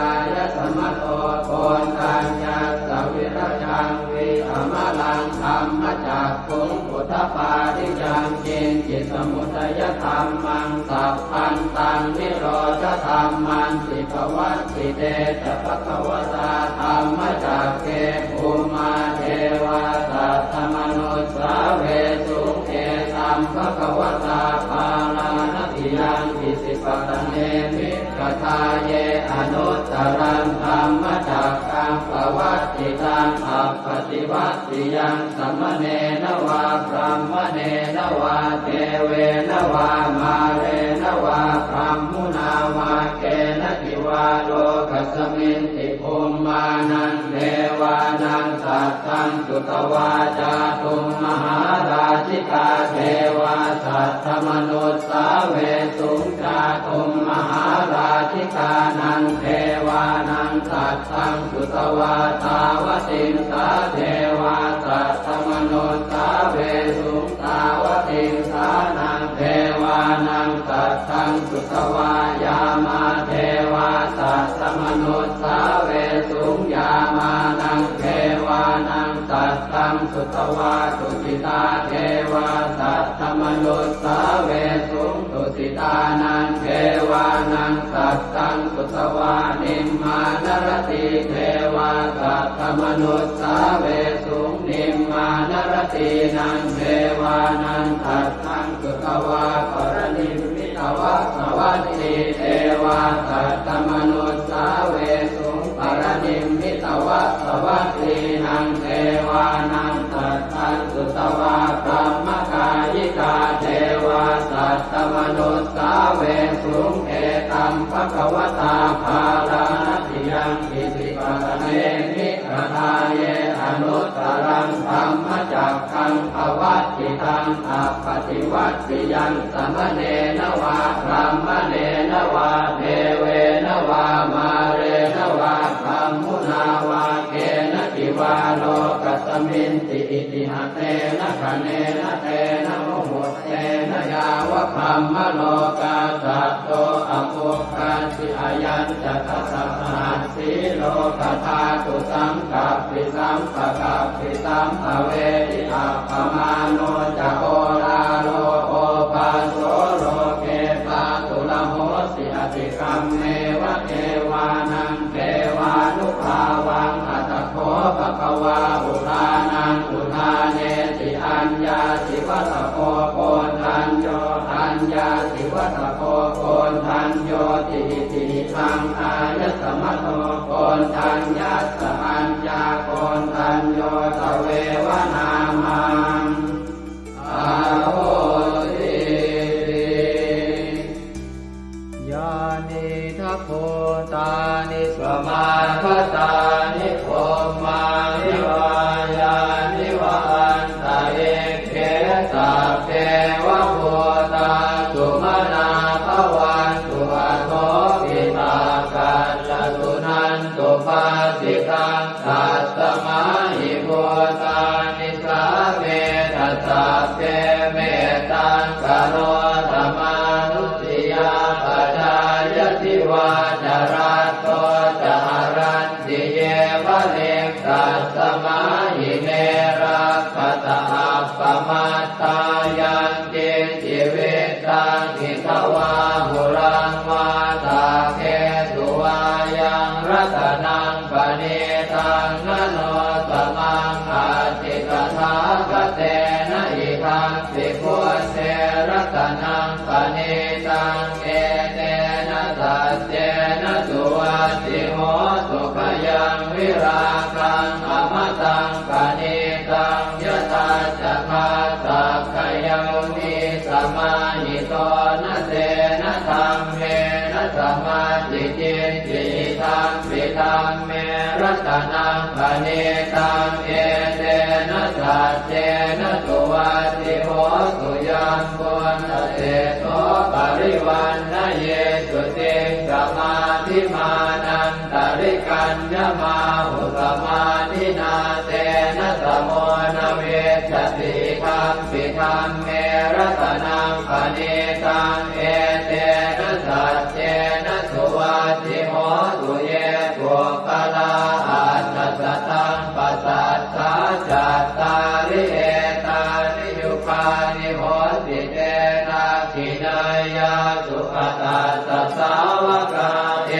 āyasmato koṇḍaññassa virajaṃ vītamalaṃ dhammacakkhuṃ udapādi: yaṅkiñci samudayadhammaṃ sabbantaṃ nirodhadhammanti. Pavattite ca bhagavatā dhammacakke bhummā devā saddamanussāvesuṃ: etaṃ bhagavatā Bārāṇasiyaṃ Isipatane Migadāye anuttaraṃ dhammacakkaṃ pavattitaṃ appaṭivattiyaṃ samaṇena vā brāhmaṇena vā devena vā mārena vā brahmunā vā kenaci vā lokasminti. Bhummānaṃ devānaṃ saddaṃ sutvā cātummahārājikā devā saddamanussāvesuṃ. Cātummahārājikānaṃ devānaṃ saddaṃ sutvā tāvatiṃsā devā saddamanussāvesuṃ. Tāvatiṃsānaṃ devānaṃ saddaṃ sutvā yāmā devā saddamanussāvesuṃ. Yāmānaṃ devānaṃ saddaṃ sutvā tusitā devā saddamanussāvesuṃ. Tusitānaṃ devānaṃ saddaṃ sutvā nimmānaratī devā saddamanussāvesuṃ. Nimmānaratīnaṃ devānaṃ saddaṃ sutvā paranimmitavasavatī devā saddamanussāvesuṃ. Paranimmitavasavattīnaṃ devānaṃ saddaṃ sutvā brahmakāyikā devā saddamanussāvesuṃ. Etaṃ bhagavatā Bārāṇasiyaṃ Isipatane Migadāye anuttaraṃ dhammacakkaṃ pavattitaṃ appaṭivattiyaṃ samaṇena vā brāhmaṇena vā devena vā mārena vā brahmunā vā kenaci vā lokasminti. Itiha tena khaṇena tena muhuttena yāva brahmalokā saddo abbhuggacchi. Ayañca dasasahas sī lokadhātu saṅkappi sampakappi sampavedhi. Appamāṇo ca oḷāro obhāso loke pāturahosi: atikkammeva devānaṃ devānubhāvaṃ. Atha kho bhagavā udānaṃ udānesi: aññāsi vata bho Koṇḍañño, aññāsi vata bho Koṇḍaññoti. Itihidaṃ āyasmato Koṇḍaññassa aññākoṇḍañño tveva nāmaṃ ahosīti. Yānīdha bhūtāni samāgatāni bhummāni vā yāni va anta sabbe mettaṃ karotha mānusiyā pajāya divā ca ratto ca haranti ye baliṃ, tasmā hi ne rakkhata appamattā. Yaṃ kiñci vittaṃ idha vā huraṃ vā, saggesu vā yaṃ ratanaṃ paṇītaṃ, na no samaṃ atthi tathāgatena, idampi buddhe ratanaṃ paṇītaṃ, etena saccena suvatthi hotu. Khayaṃ virāgaṃ amataṃ paṇītaṃ, yadajjhagā sakyamunī samāhito, na tena dhammena samatthi kiñci, idampi dhamme ratanaṃ paṇītaṃ, etena saccena suvatthi hotu. Yambuddhaseṭṭho parivaṇṇayī suciṃ, samādhimānantarikaññamāhu, samādhinā tena samo na vijjati, idampi dhamme ratanaṃ paṇītaṃ, etena saccena suvatthi hotu. Ye puggalā aṭṭha sataṃ pasaṭṭhā, cattāri etāni yugāni honti, te dakkhiṇeyyā sugatassa sāvakā,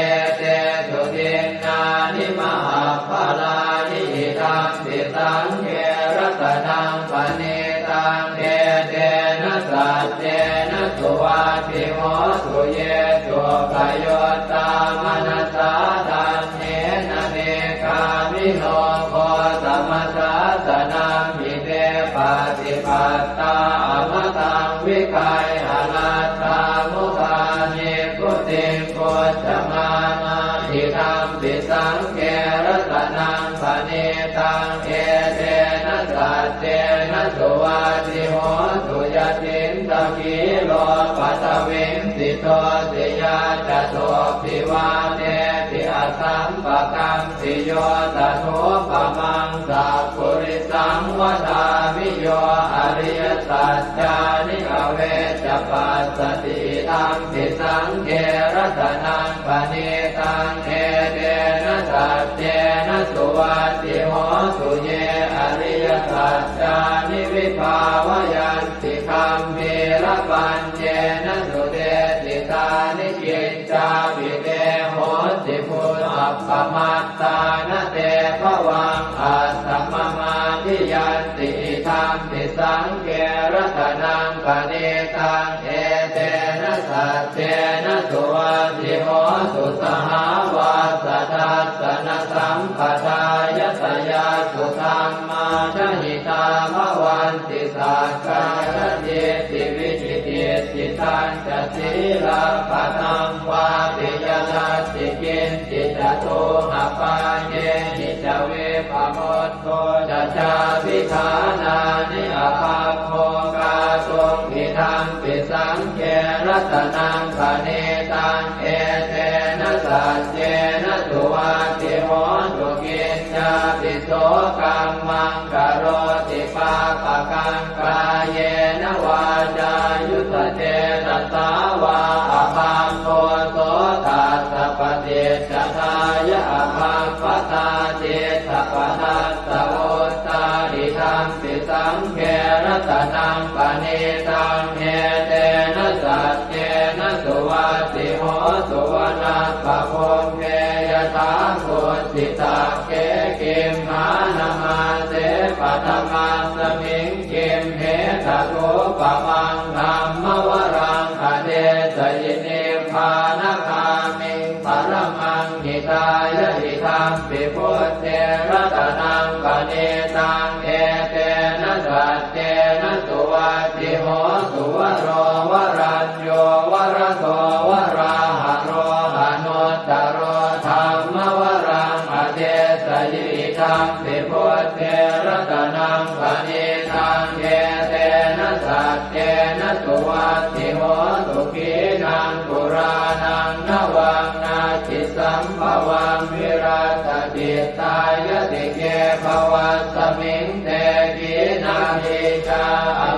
etesu dinnāni mahapphalāni, idampi saṅghe ratanaṃ paṇītaṃ, etena saccena suvatthi hotu. Ye suppayuttā manasā daḷhena, nikkāmino gotamasāsanamhi, te pattipattā amataṃ vigayha, laddhā mudhā nibbutiṃ bhuñjamānā, idampi saṅghe ratanaṃ paṇītaṃ, etena saccena suvatthi hotu. Yathinthakhīlo paṭhaviṃ sito, siyā ca sotthiṃ vātepi asampakampiyo, tathūpamaṃ sappurisaṃ vadāmi, yo ariyasaccāni avecca passati, idampi saṅghe ratanaṃ paṇītaṃ, etena saccena suvatthi hotu. Ye ariyasaccāni vibhāvayanti, gambhīrapaññena sudesitāni, kiccāpi te honti mudhappamattā, na te bhavaṃ aṭṭhamamādiyanti, idampi saṅghe ratanaṃ paṇītaṃ, etena saccena suvatthi hotu. Sahāvassa-dassanasambhadāya tayassu dhammā jahitā bhavanti, sakkāyadiṭṭhi vicikicchitañca sīlabbatam vāpi yadatthi kiñci ca dunnapāyehi ca vippamuttho ca cābhiṭhānāni abhabbo kātuṃ, idampi saṅghe ratanaṃ paṇītaṃ, etena saccena suvatthi hotu. Kiñcāpi so kammaṃ karoti pāpakaṃ, kāyena vācāyuda cetasā vā, abhabbo so tassa paṭicca dāya abhabbatā diṭṭhapadassa vuttā, idampi saṅghe ratanaṃ paṇītaṃ, etena saccena suvatthi hotu. Vanappagumbe yathā kuddhitagge gimhānamāse paṭhamasmiṃ gimhe, tathūpamaṃ dhammavaraṃ adesayi, nibbānagāmiṃ paramaṃ hitāya, idampi buddhe ratanaṃ paṇītaṃ, etena saccena suvatthi hotu. Varo varañño varado varāharo, anuttaro dhammavaraṃ adesayi, idampi buddhe ratanaṃ paṇītaṃ, etena saccena suvatthi hotu. Khīṇaṃ purāṇaṃ navaṃ natthi sambhavaṃ, virattacittāyatike bhavasmiṃ, te khīṇabījā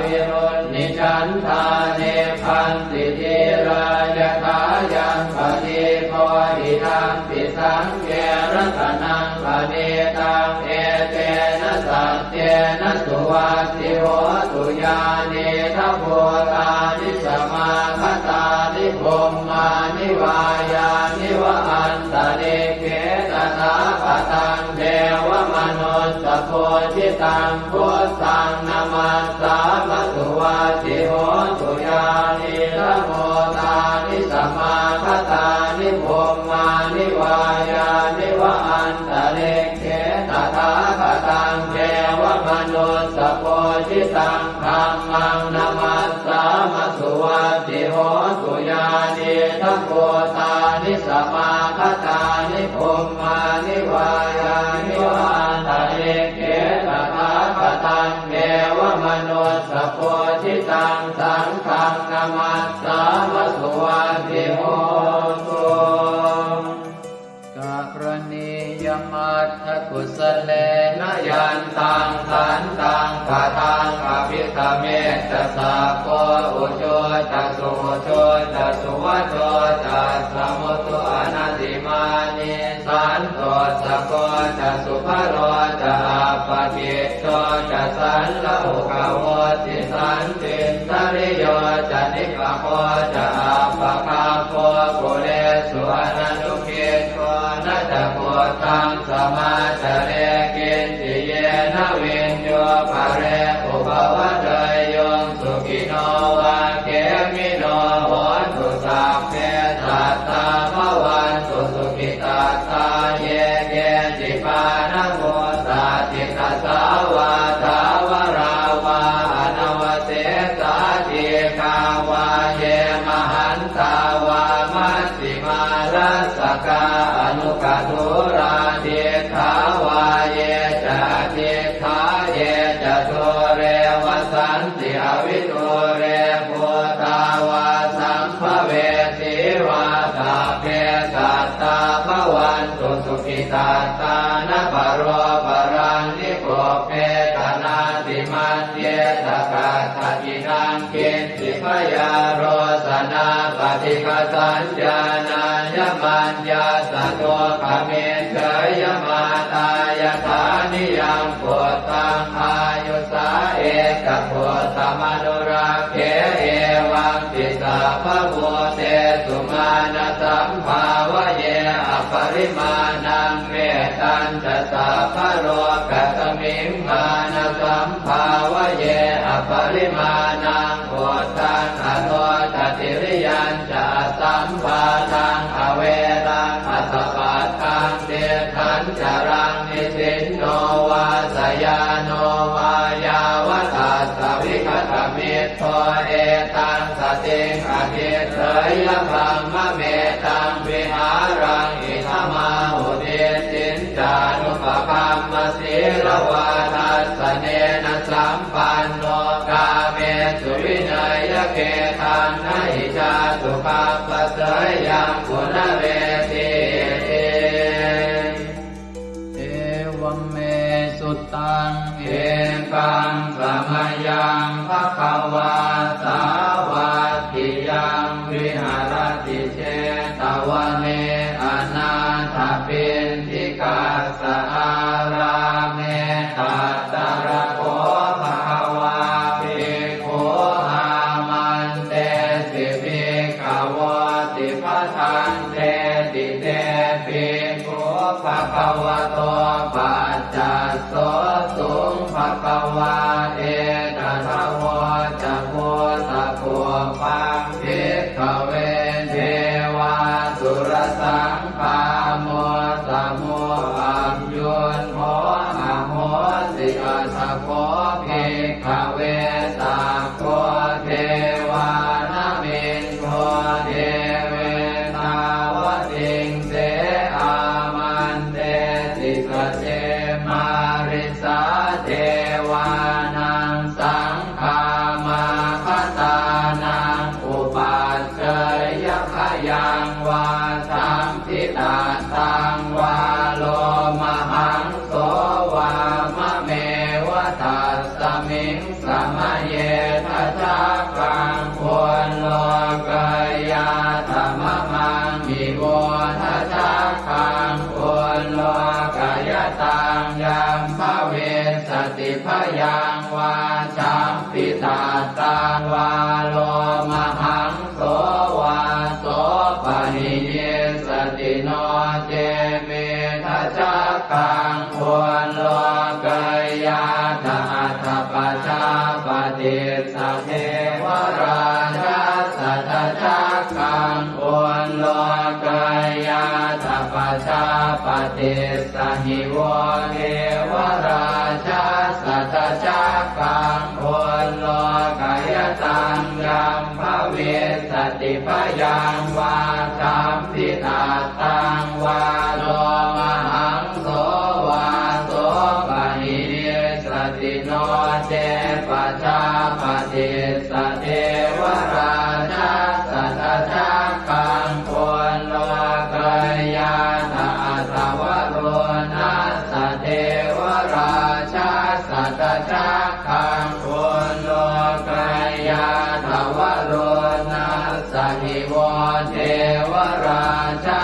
Virūḷhichandā nibbanti dhīrā yathāyaṃ padīpo idampi saṅghe ratanaṃ paṇītaṃ etena saccena suvatthi hotu. Yānīdha bhūtāni samāgatāni bhummāni vā yāni va antalikkhe tathāgataṃ devamanussapūjitaṃ buddhaṃ namassāma suvatthi hotu. Yānīdha bhūtāni samāgatāni bhummāni vā yāni va antalikkhe tathāgataṃ devamanussapūjitaṃ dhammaṃ namassāma suvatthi hotu. Yānīdha bhūtāni samāgatāni bhummāni vā yāni va antalikkhe tathāgataṃ devamanussapūjitaṃ saṅghaṃ namassāma suvatthi hotu. Karaṇīyamatthakusalena yantaṃ santaṃ padaṃ abhisamecca sakko ujū ca suhujū ca suvaco cassa mudu anatimānī santussako ca subharo ca appakicco ca sallahukavutti santindriyo ca nipako ca appagabbho kulesu ananu giddho na ca khuddaṃ samācare kiñci yena viññū pare upavadeyyuṃ. Sukhino vā khemino hontu sabbe sattā bhavantu sukhitattā. Ye keci pāṇabhūtatthi tasā vā thāvarā vā anavasesā dīghā vā ye mahan tā vā majjhimā rassakā aṇukathūlā diṭṭhā vā ye ca adiṭṭhā ye ca dūre vasanti avidūre bhūtā vā sambhavesī vā sabbe sattā bhavantu sukhitattā. Na paro paraṃ nikubbetha nātimaññetha katthaci naṃ kiñ ci byārosanā paṭighasaññā nāññamaññassa dukkhamiccheyya. Mātā yathā niyaṃ puttaṃ āyusā ekaputtamanurakkhe evampi sabbabhūtesu mānasambhāvaye aparimāṇaṃ. Mettañca sabbalokasmiṃ mānasambhāvaye aparimāṇaṃ uddhaṃ adho ca tiriyañca asambādhaṃ averaṃ asapattaṃ. Tiṭṭhañcaraṃ nisinno vā sayāno vā yāvatassa vigatamiddho etaṃ satiṃ adhiṭṭheyya brahmametaṃ vihāraṃ idhamāhu. Diṭṭhiñ ca anupagamma sīlavā dassanena sampanno kāmesu vineyya gedhaṃ na hi jātu gabbhaseyyaṃ punaretīti. Evaṃ me sutaṃ. Ekaṃ samayaṃ bhagavā sāvatthiyaṃ viharati jetavane anāthapiṇḍikassa ārāme. Tatra kho bhagavā bhikkhū āmantesi bhikkhavoti. Bhadanteti te bhikkhū bhagavato paccassosuṃ. Bhagavā etadavoca. Kho vā lomahaṃso vā sopahiyissati no ce meghacakkaṃ ullokayātha atha pajāpatissa devarājassa dhajaggaṃ ullokayātha pajāpatissa hi vo devarājassa dhajaggaṃ ullokayataṃ yaṃ bhavissati bhayaṃ vā champi tattaṃ vā lomahaṃso vā sopahiyissati no ce pajāpatissa devarājassa dhajaggaṃ ullokayātha atha varuṇassa devarājassa dhajaggaṃ ullokayātha varuṇassa hi vo devarājassa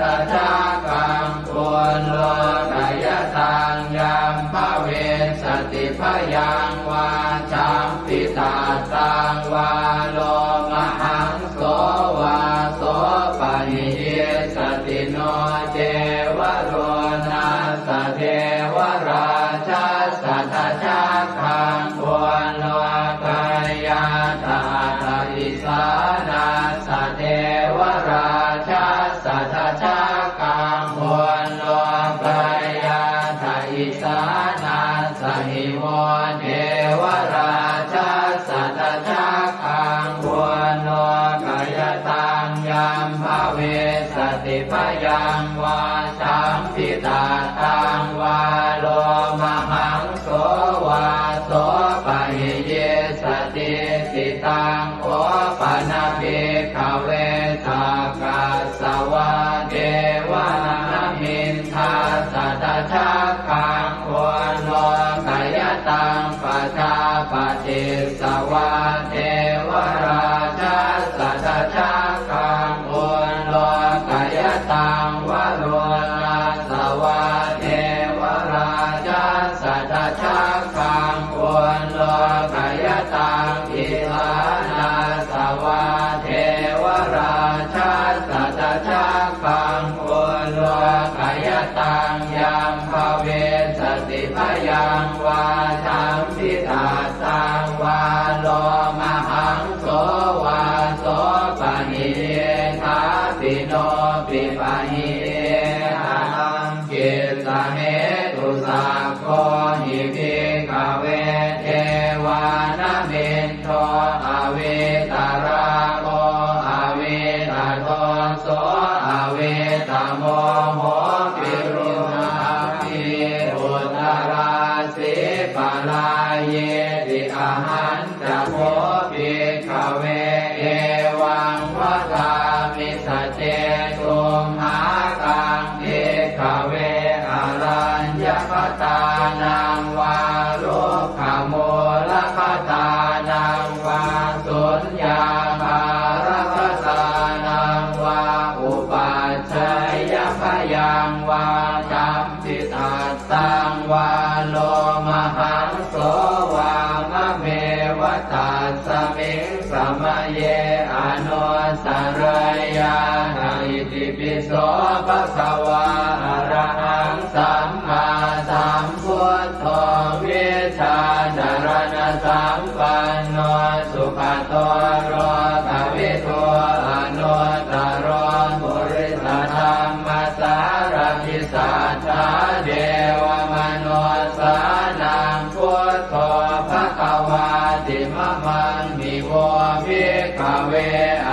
dhajaggaṃ ullokayataṃ yaṃ bhavissati bhayaṃ vā champi tattaṃ vā lomahaṃso vā sopahiyissati no ce varuṇassa devarājassa dhajaggaṃ ullokayātha atha isānassa devarājassa dhajaggaṃ ullokayātha isānassa hi vo devarājassa dhajaggaṃ ullokayataṃ yaṃ bhavissati bhayaṃ vā champi tattaṃ vā lomahaṃso vā sopahiyissati. Taṃ kho pana bhikkhave sakkas savā devanāmiṃ dassa dhajaggaṃ ullokayataṃ pajāpatissa vā devarājassa dhajaggaṃ ullokayataṃ varuṇassa vā devarājassa dhajaggaṃ ullokayataṃ isānassa vā devarājassa dhajaggaṃ ullokayataṃ yaṃ bhavissati bhayaṃ vā champi tattaṃ vā lomahaṃso vā sopahiyissāpi nopi pahiyissānaṃ kissa hetu. Sakko hi bhikkhave devānamiddho avītarāgo avītadoso avītamoho piruṇābhī uttarāsī parāyīti. Ahañca kho bhikkhave evaṃ vadāmi sace. Tumhākaṃ bhikkhave araññagatānaṃ vā rukkhamūlagatānaṃ vā suññāgāragatānaṃ vā upajjhāyabhayaṃ vā champi tattaṃ vā lomahaṃso vā mameva tasmiṃ samaye anussarayyātha. Itipi so bhagavā arahaṃ sammāsambuddho vijjācaraṇasampanno sugato lokavidū anuttaro purisadammasārathi satthā devamanussānaṃ buddho bhagavāti. Mamaṃ hi vo bhikkhave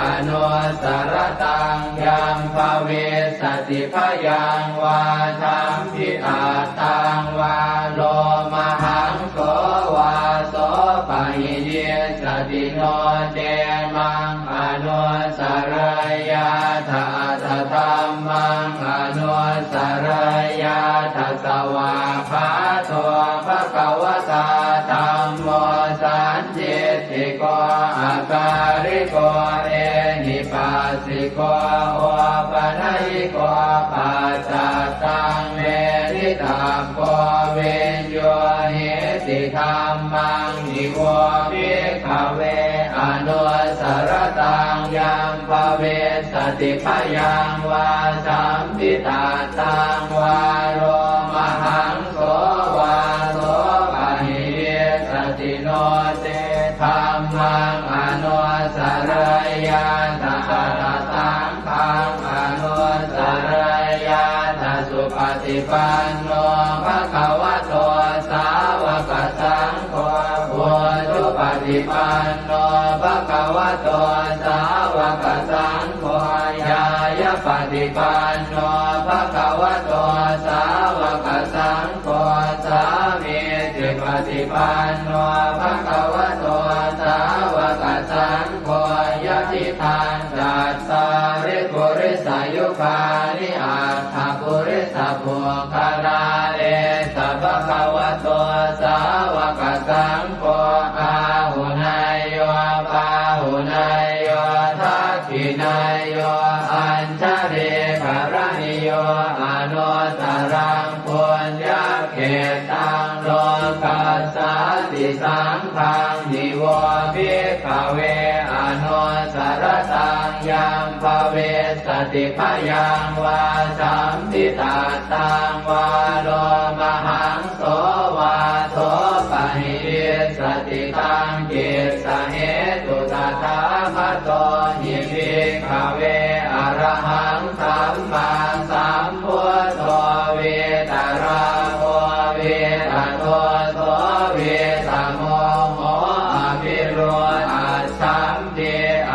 anussarattaṃ yaṃ bhavissati bhayaṃ vā champi tattaṃ vā lomahaṃso vā sopahiyissati no ce maṃ anussarayyātha atha dhammaṃ anussarayyātha. Svākkhāto bhagavatā dhammo sandiṭṭhiko akāliko ehipassiko opanayiko paccattaṃ veditabbo viññūhīti. Dhammaṃ hi vo bhikkhave anussaraṃ. Yaṃ bhavissati bhayaṃ vā sampittattaṃ vā lomahaṃso vā, so paṇidissati. No ce dhammaṃ anussarayyātha, atha saṅghaṃ anussarayyātha. Supaṭipanno bhagavato sāvakasaṅgho, ujupaṭipanno bhagavato sāvakasaṅgho, ñāyapaṭipanno bhagavato sāvakasaṅgho, sāmīcipaṭipanno bhagavato sāvakasaṅgho, yadidaṃ cattāri purisayugāni aṭṭha purisapuggalā, esa bhagavato sāvakasaṅgho, āhuneyyo pāhuneyyo dakkhiṇeyyo añjalikaraṇīyo, anuttaraṃ puññakkhettaṃ lokassāti. Saṅghaṃ hi vo bhikkhave anussaraṃ. Yaṃ bhavissati bhayaṃ vā sampittattaṃ vā lomahaṃso vā, so paṇidissati. Taṃ kissa hetu tathāgato hi bhikkhave arahaṃ sammāsambuddho, vītarāgo vītadoso vītamoho avirūḷhaccham- -pi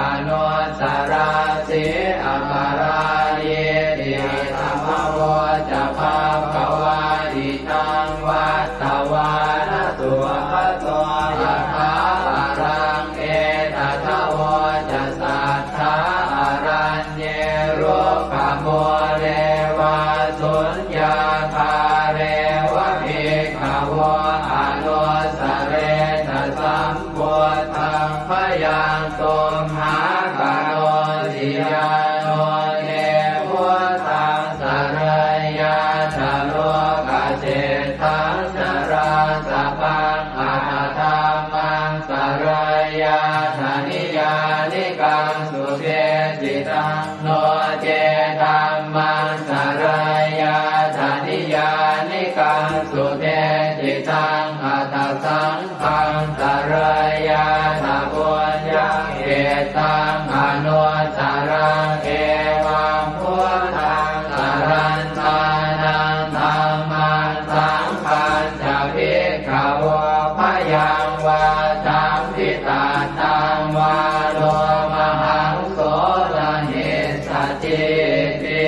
anussarāsi aparājīti. Atha kho ca bhagavā idaṃ vattabāna sugato yathā araṃ etadavoca satthā araññe rukkhamūle vā suññāgāre va bhikkhavo anussaretha sam- -buddhaṃ. Bhayaṃ tumhā karosi yā no te buddhaṃ sarayyātha lokaseṭṭhaṃ narāsabhaṃ, atha dhammaṃ sarayyātha niyyānikaṃ sudesitaṃ. No ce dhammaṃ sarayyātha niyyānikaṃ sudesitaṃ, atha saṅghaṃ sarayyātha puññakkhettaṃ anuttaraṃ. Evaṃ buddhaṃ sarantānaṃ dhammaṃ saṅghañca bhikkhavo, bhayaṃ vā sampittattaṃ vā lomahaṃso na hessatīti.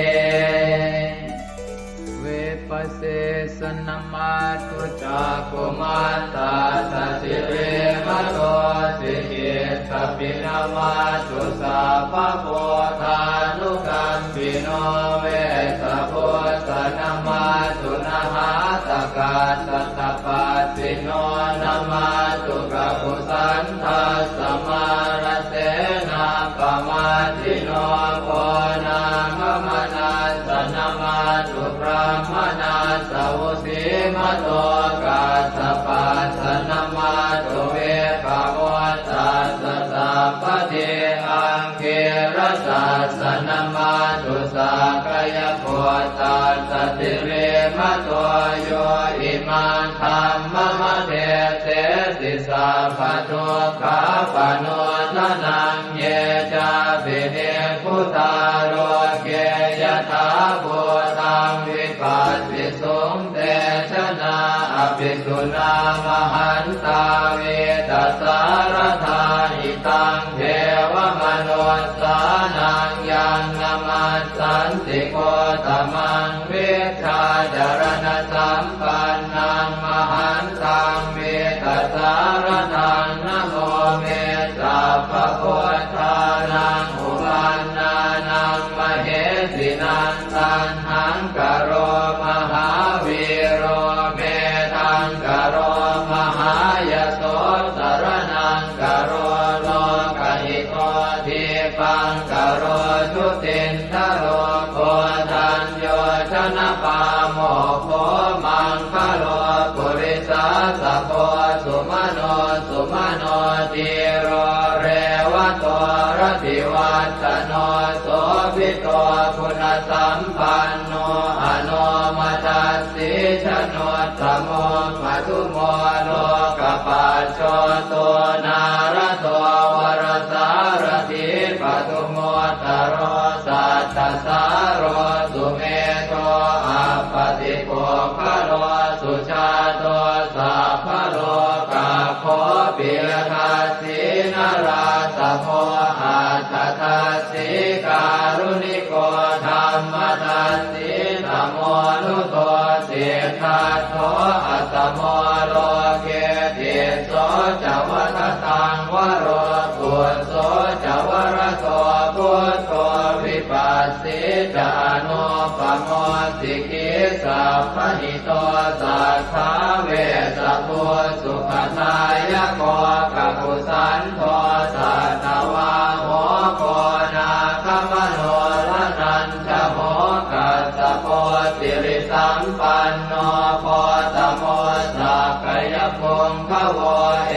Vipassissa namatthu cakkhumantassa sirīmato, sikhissa pi namatthu sabbabuddhānukampino, vessabhussa namatthu nhātakassa tapassino, namatthu kakusandhassa mārasenappamaddino, konāgamanassa namatthu brāhmaṇassa vusīmato, kassapassa namatthu vippamuttassa sabbadhi, aṅgīrasassa namatthu sakyaputtassa sirīmato, yo imaṃ dhammamadesethi sabbadukkhapanūdanaṃ. Ye cāpi nibbutā loke yathābhūtaṃ vipassisuṃ, te janā apisuṇā mahantā vītasāradā. Hitaṃ devamanussānaṃ yaṃ namassanti gotamaṃ, vijjācaraṇasampannaṃ mahantaṃ vītasāradaṃ. Namo me sabbabuddhānaṃ uppannānaṃ mahesinaṃ, taṇhaṅkaro mahāvīro medhaṅkaro mahāyaso, saraṇaṅkaro lokahito dīpaṅkaro jutindharo, koṇḍañño janapāmokkho maṅgalo purisāsabho, sumano sumano dhīro re Sīlavaḍḍhano sobhito guṇasampanno anomadassī januttamo, madhumo lokapajjoto nārado varasārathī, padumuttaro saddasāro sumedho appaṭipuggalo, sujāto sabbalokaggo piyadassī narāsabho, atthadassī kāruṇiko dhammadassi tamonudo, siddhattho asamo loke tisso ca vadataṃ varo, phusso ca varado buddho vipassī ca anūpamo, sikhī sabbahito satthā vessabhū sukhadāyako, kakusandho satthavāho koṇāgamano raṇañjaho, kassapo sirisampanno gotamo sakyapuṅgavo,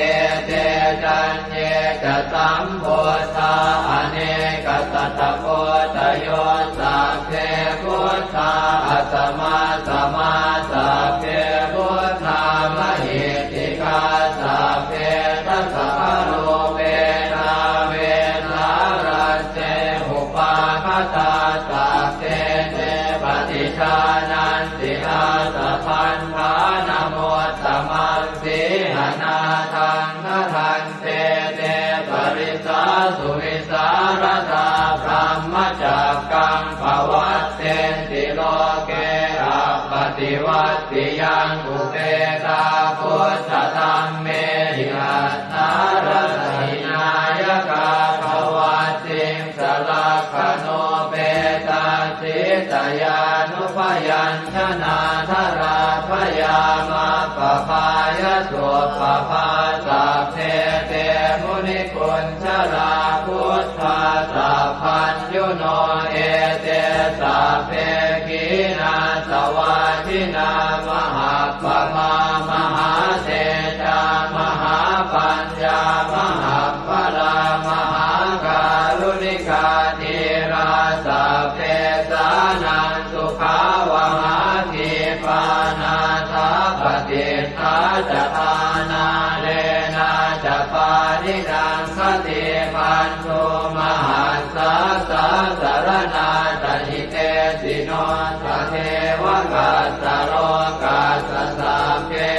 ete caññe ca sambuddhā anekasatakoṭayo, sabbe buddhā asamasmā, sabbe buddhā mahiddhikā, sabbe dasabalūpetā vesālā se upāgatā, sabbe te paṭijānanti ātabandhanamuttamaṃ, sīhanāthaṃ gaṇhanti te parisā suvisāradā, brahmacakkaṃ pavattenti loke appaṭivattiyaṃ, upetā buddhadhammehi attarata hināyakā, dvattiṃsalakkhaṇūpetā sītyānubyañjanā, jalābuyā majjhapabbāhasūpabhā, sabbe te munikuñjalā buddhā sabbaññuno, ete sabbe khīṇāsavā jinā mahappamā mahātejā mahāpaññā mahabbalā, mahākāruṇikā dhīrā sabbesānaṃ sukhāvahā, khipā nāthapaṭiṭṭhā ca āṇānena ca pāṇinaṃ, khatimandhū mahassāsā saraṇā ca hitesino, sadevakassa lokassa sabbe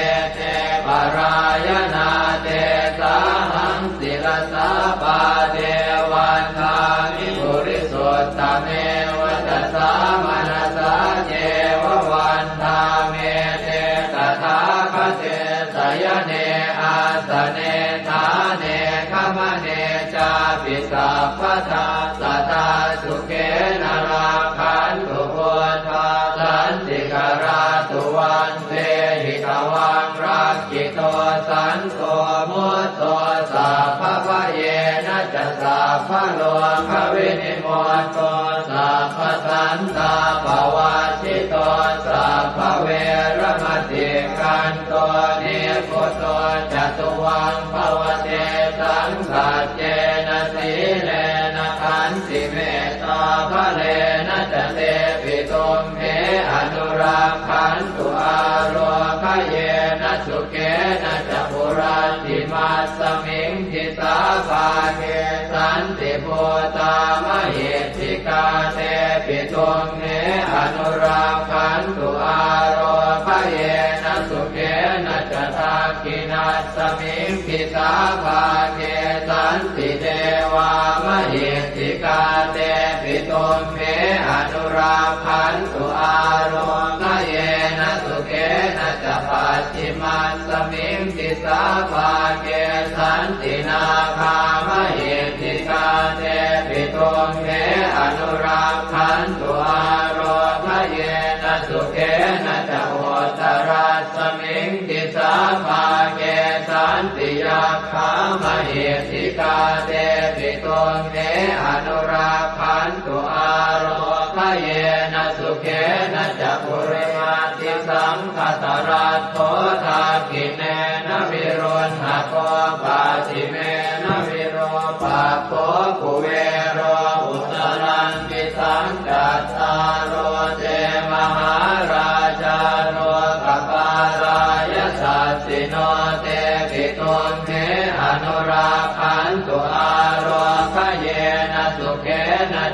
ete parāyanā, tesāhaṃ sirasā pāde vandāmi purisuttame, vacasā manasā ceva vandāmete tathāgate, sayane āsane ṭhāne gamane cāpi sabbadā, sadā sukhena rakkhantu buddhā santikarā tuvaṃ, tehi tvaṃ rakkhito santo mutto sabbabhayena ca, sabbarogavinimutto sabbasantāpavajjito, sabbaveramatikkanto nibbuto ca tuvaṃ bhava, tesaṃ saccena sīlena khantimettābalena ca, tepi tumhe anurakkhantu ārogyena sukhena ca, puratthimasmiṃ disābhāge santibhūtā mahiddhikā, tepi tumhe anurakkhantu ārogyena sukhena ca, dakkhiṇasmiṃ disābhāge santidevā mahiddhikā, tepi tumhe anurakkhantu ārogyena sukhena ca, pacchimasmiṃ disābhāge santi nāgā mahiddhikā, tepi tumhe anurakkhantu ārogyena sukhena ca, uttarasmiṃ disābhāge santi yakkhā mahiddhikā, tepi tumhe anurakkhantu ārogyena sukhena ca, purimaṃ disaṃ dhataraṭṭho, dakkhiṇena viruḷhako, pacchimena virūpakkho,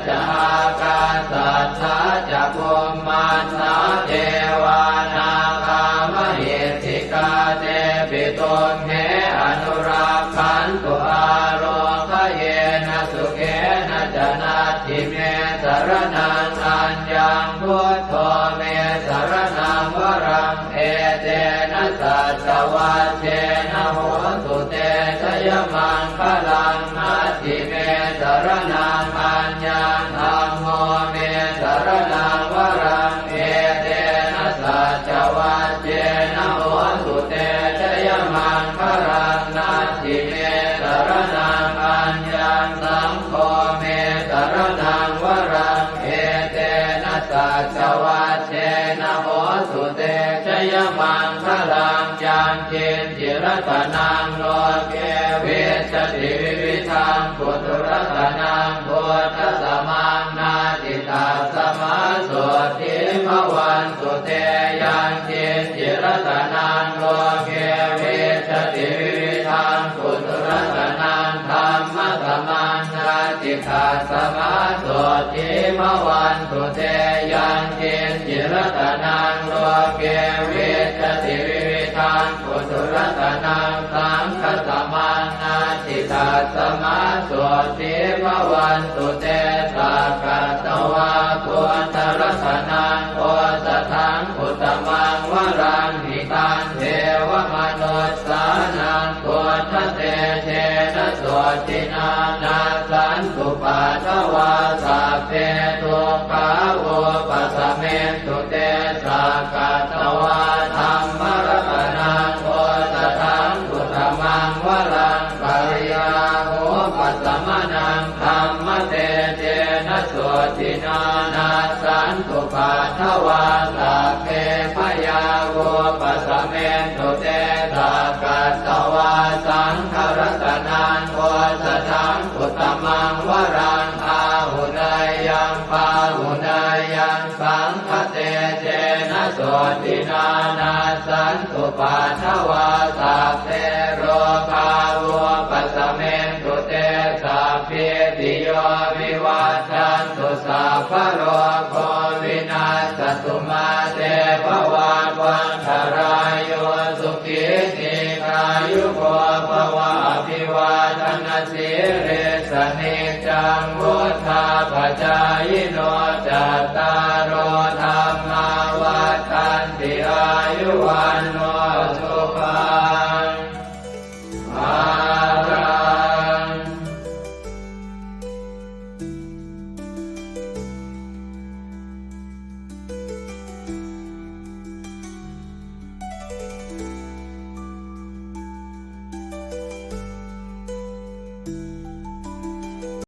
ca ākāsaṭṭhā ca bhummaṭṭhā devā nāgā mahiddhikā tepi tumhe anurakkhantu ārogyena sukhena ca. Natthi me saraṇaṃ aññaṃ buddho me saraṇaṃ varaṃ etena saccavajjena hotu te jayamaṅgalaṃ. Natthi me saraṇaṃ aññaṃ dhammo me saraṇaṃ varaṃ etena saccavajjena hotu te jayamaṅgalaṃ. Natthi me saraṇaṃ aññaṃ saṅgho me saraṇaṃ varaṃ etena saccavajjena hotu te jayamaṅgalaṃ. Yaṅkiñci ratanaṃ loke vijjati vividhaṃ puthu ratanaṃ buddhasamaṃ natthi tasmā sotthī bhavantu te. Yaṅkiñci ratanaṃ loke vijjati vividhaṃ puthu ratanaṃ dhammasamaṃ natthi tasmā sotthī bhavantu te. Yaṅkiñci ratanaṃ loke vijjati vividhaṃ puthu ratanaṃ saṅghasamaṃ natthi tasmā sotthī bhavantu te. Sakkatvā buddharatanaṃ osathaṃ uttamaṃ varaṃ hitaṃ devamanussānaṃ buddhatejena sotthinā nassantupaddavā sabbe dukkhā vūpasamentu te. Sakkatvā dhammaratanaṃ osathaṃ uttamaṃ varaṃ pariḷāhūpasamanaṃ dhammatejena sotthinā nassantupaddavā sabbe bhayā vūpasamentu te. Sakkatvā saṅgharatanaṃ osathaṃ uttamaṃ varaṃ āhuneyyaṃ pāhuneyyaṃ saṅghatejena sotthinā nassantupaddavā sabbe rogā vūpasamentu te. Sabbītiyo vivajjantu sabbarogo vinassatu mā te bhavatvantarāyo sukhī dīghāyuko bhava. Abhivādanasīlissa niccaṃ vuḍḍhāpacāyino cattāro dhammā vaḍḍhanti āyu vaṇṇo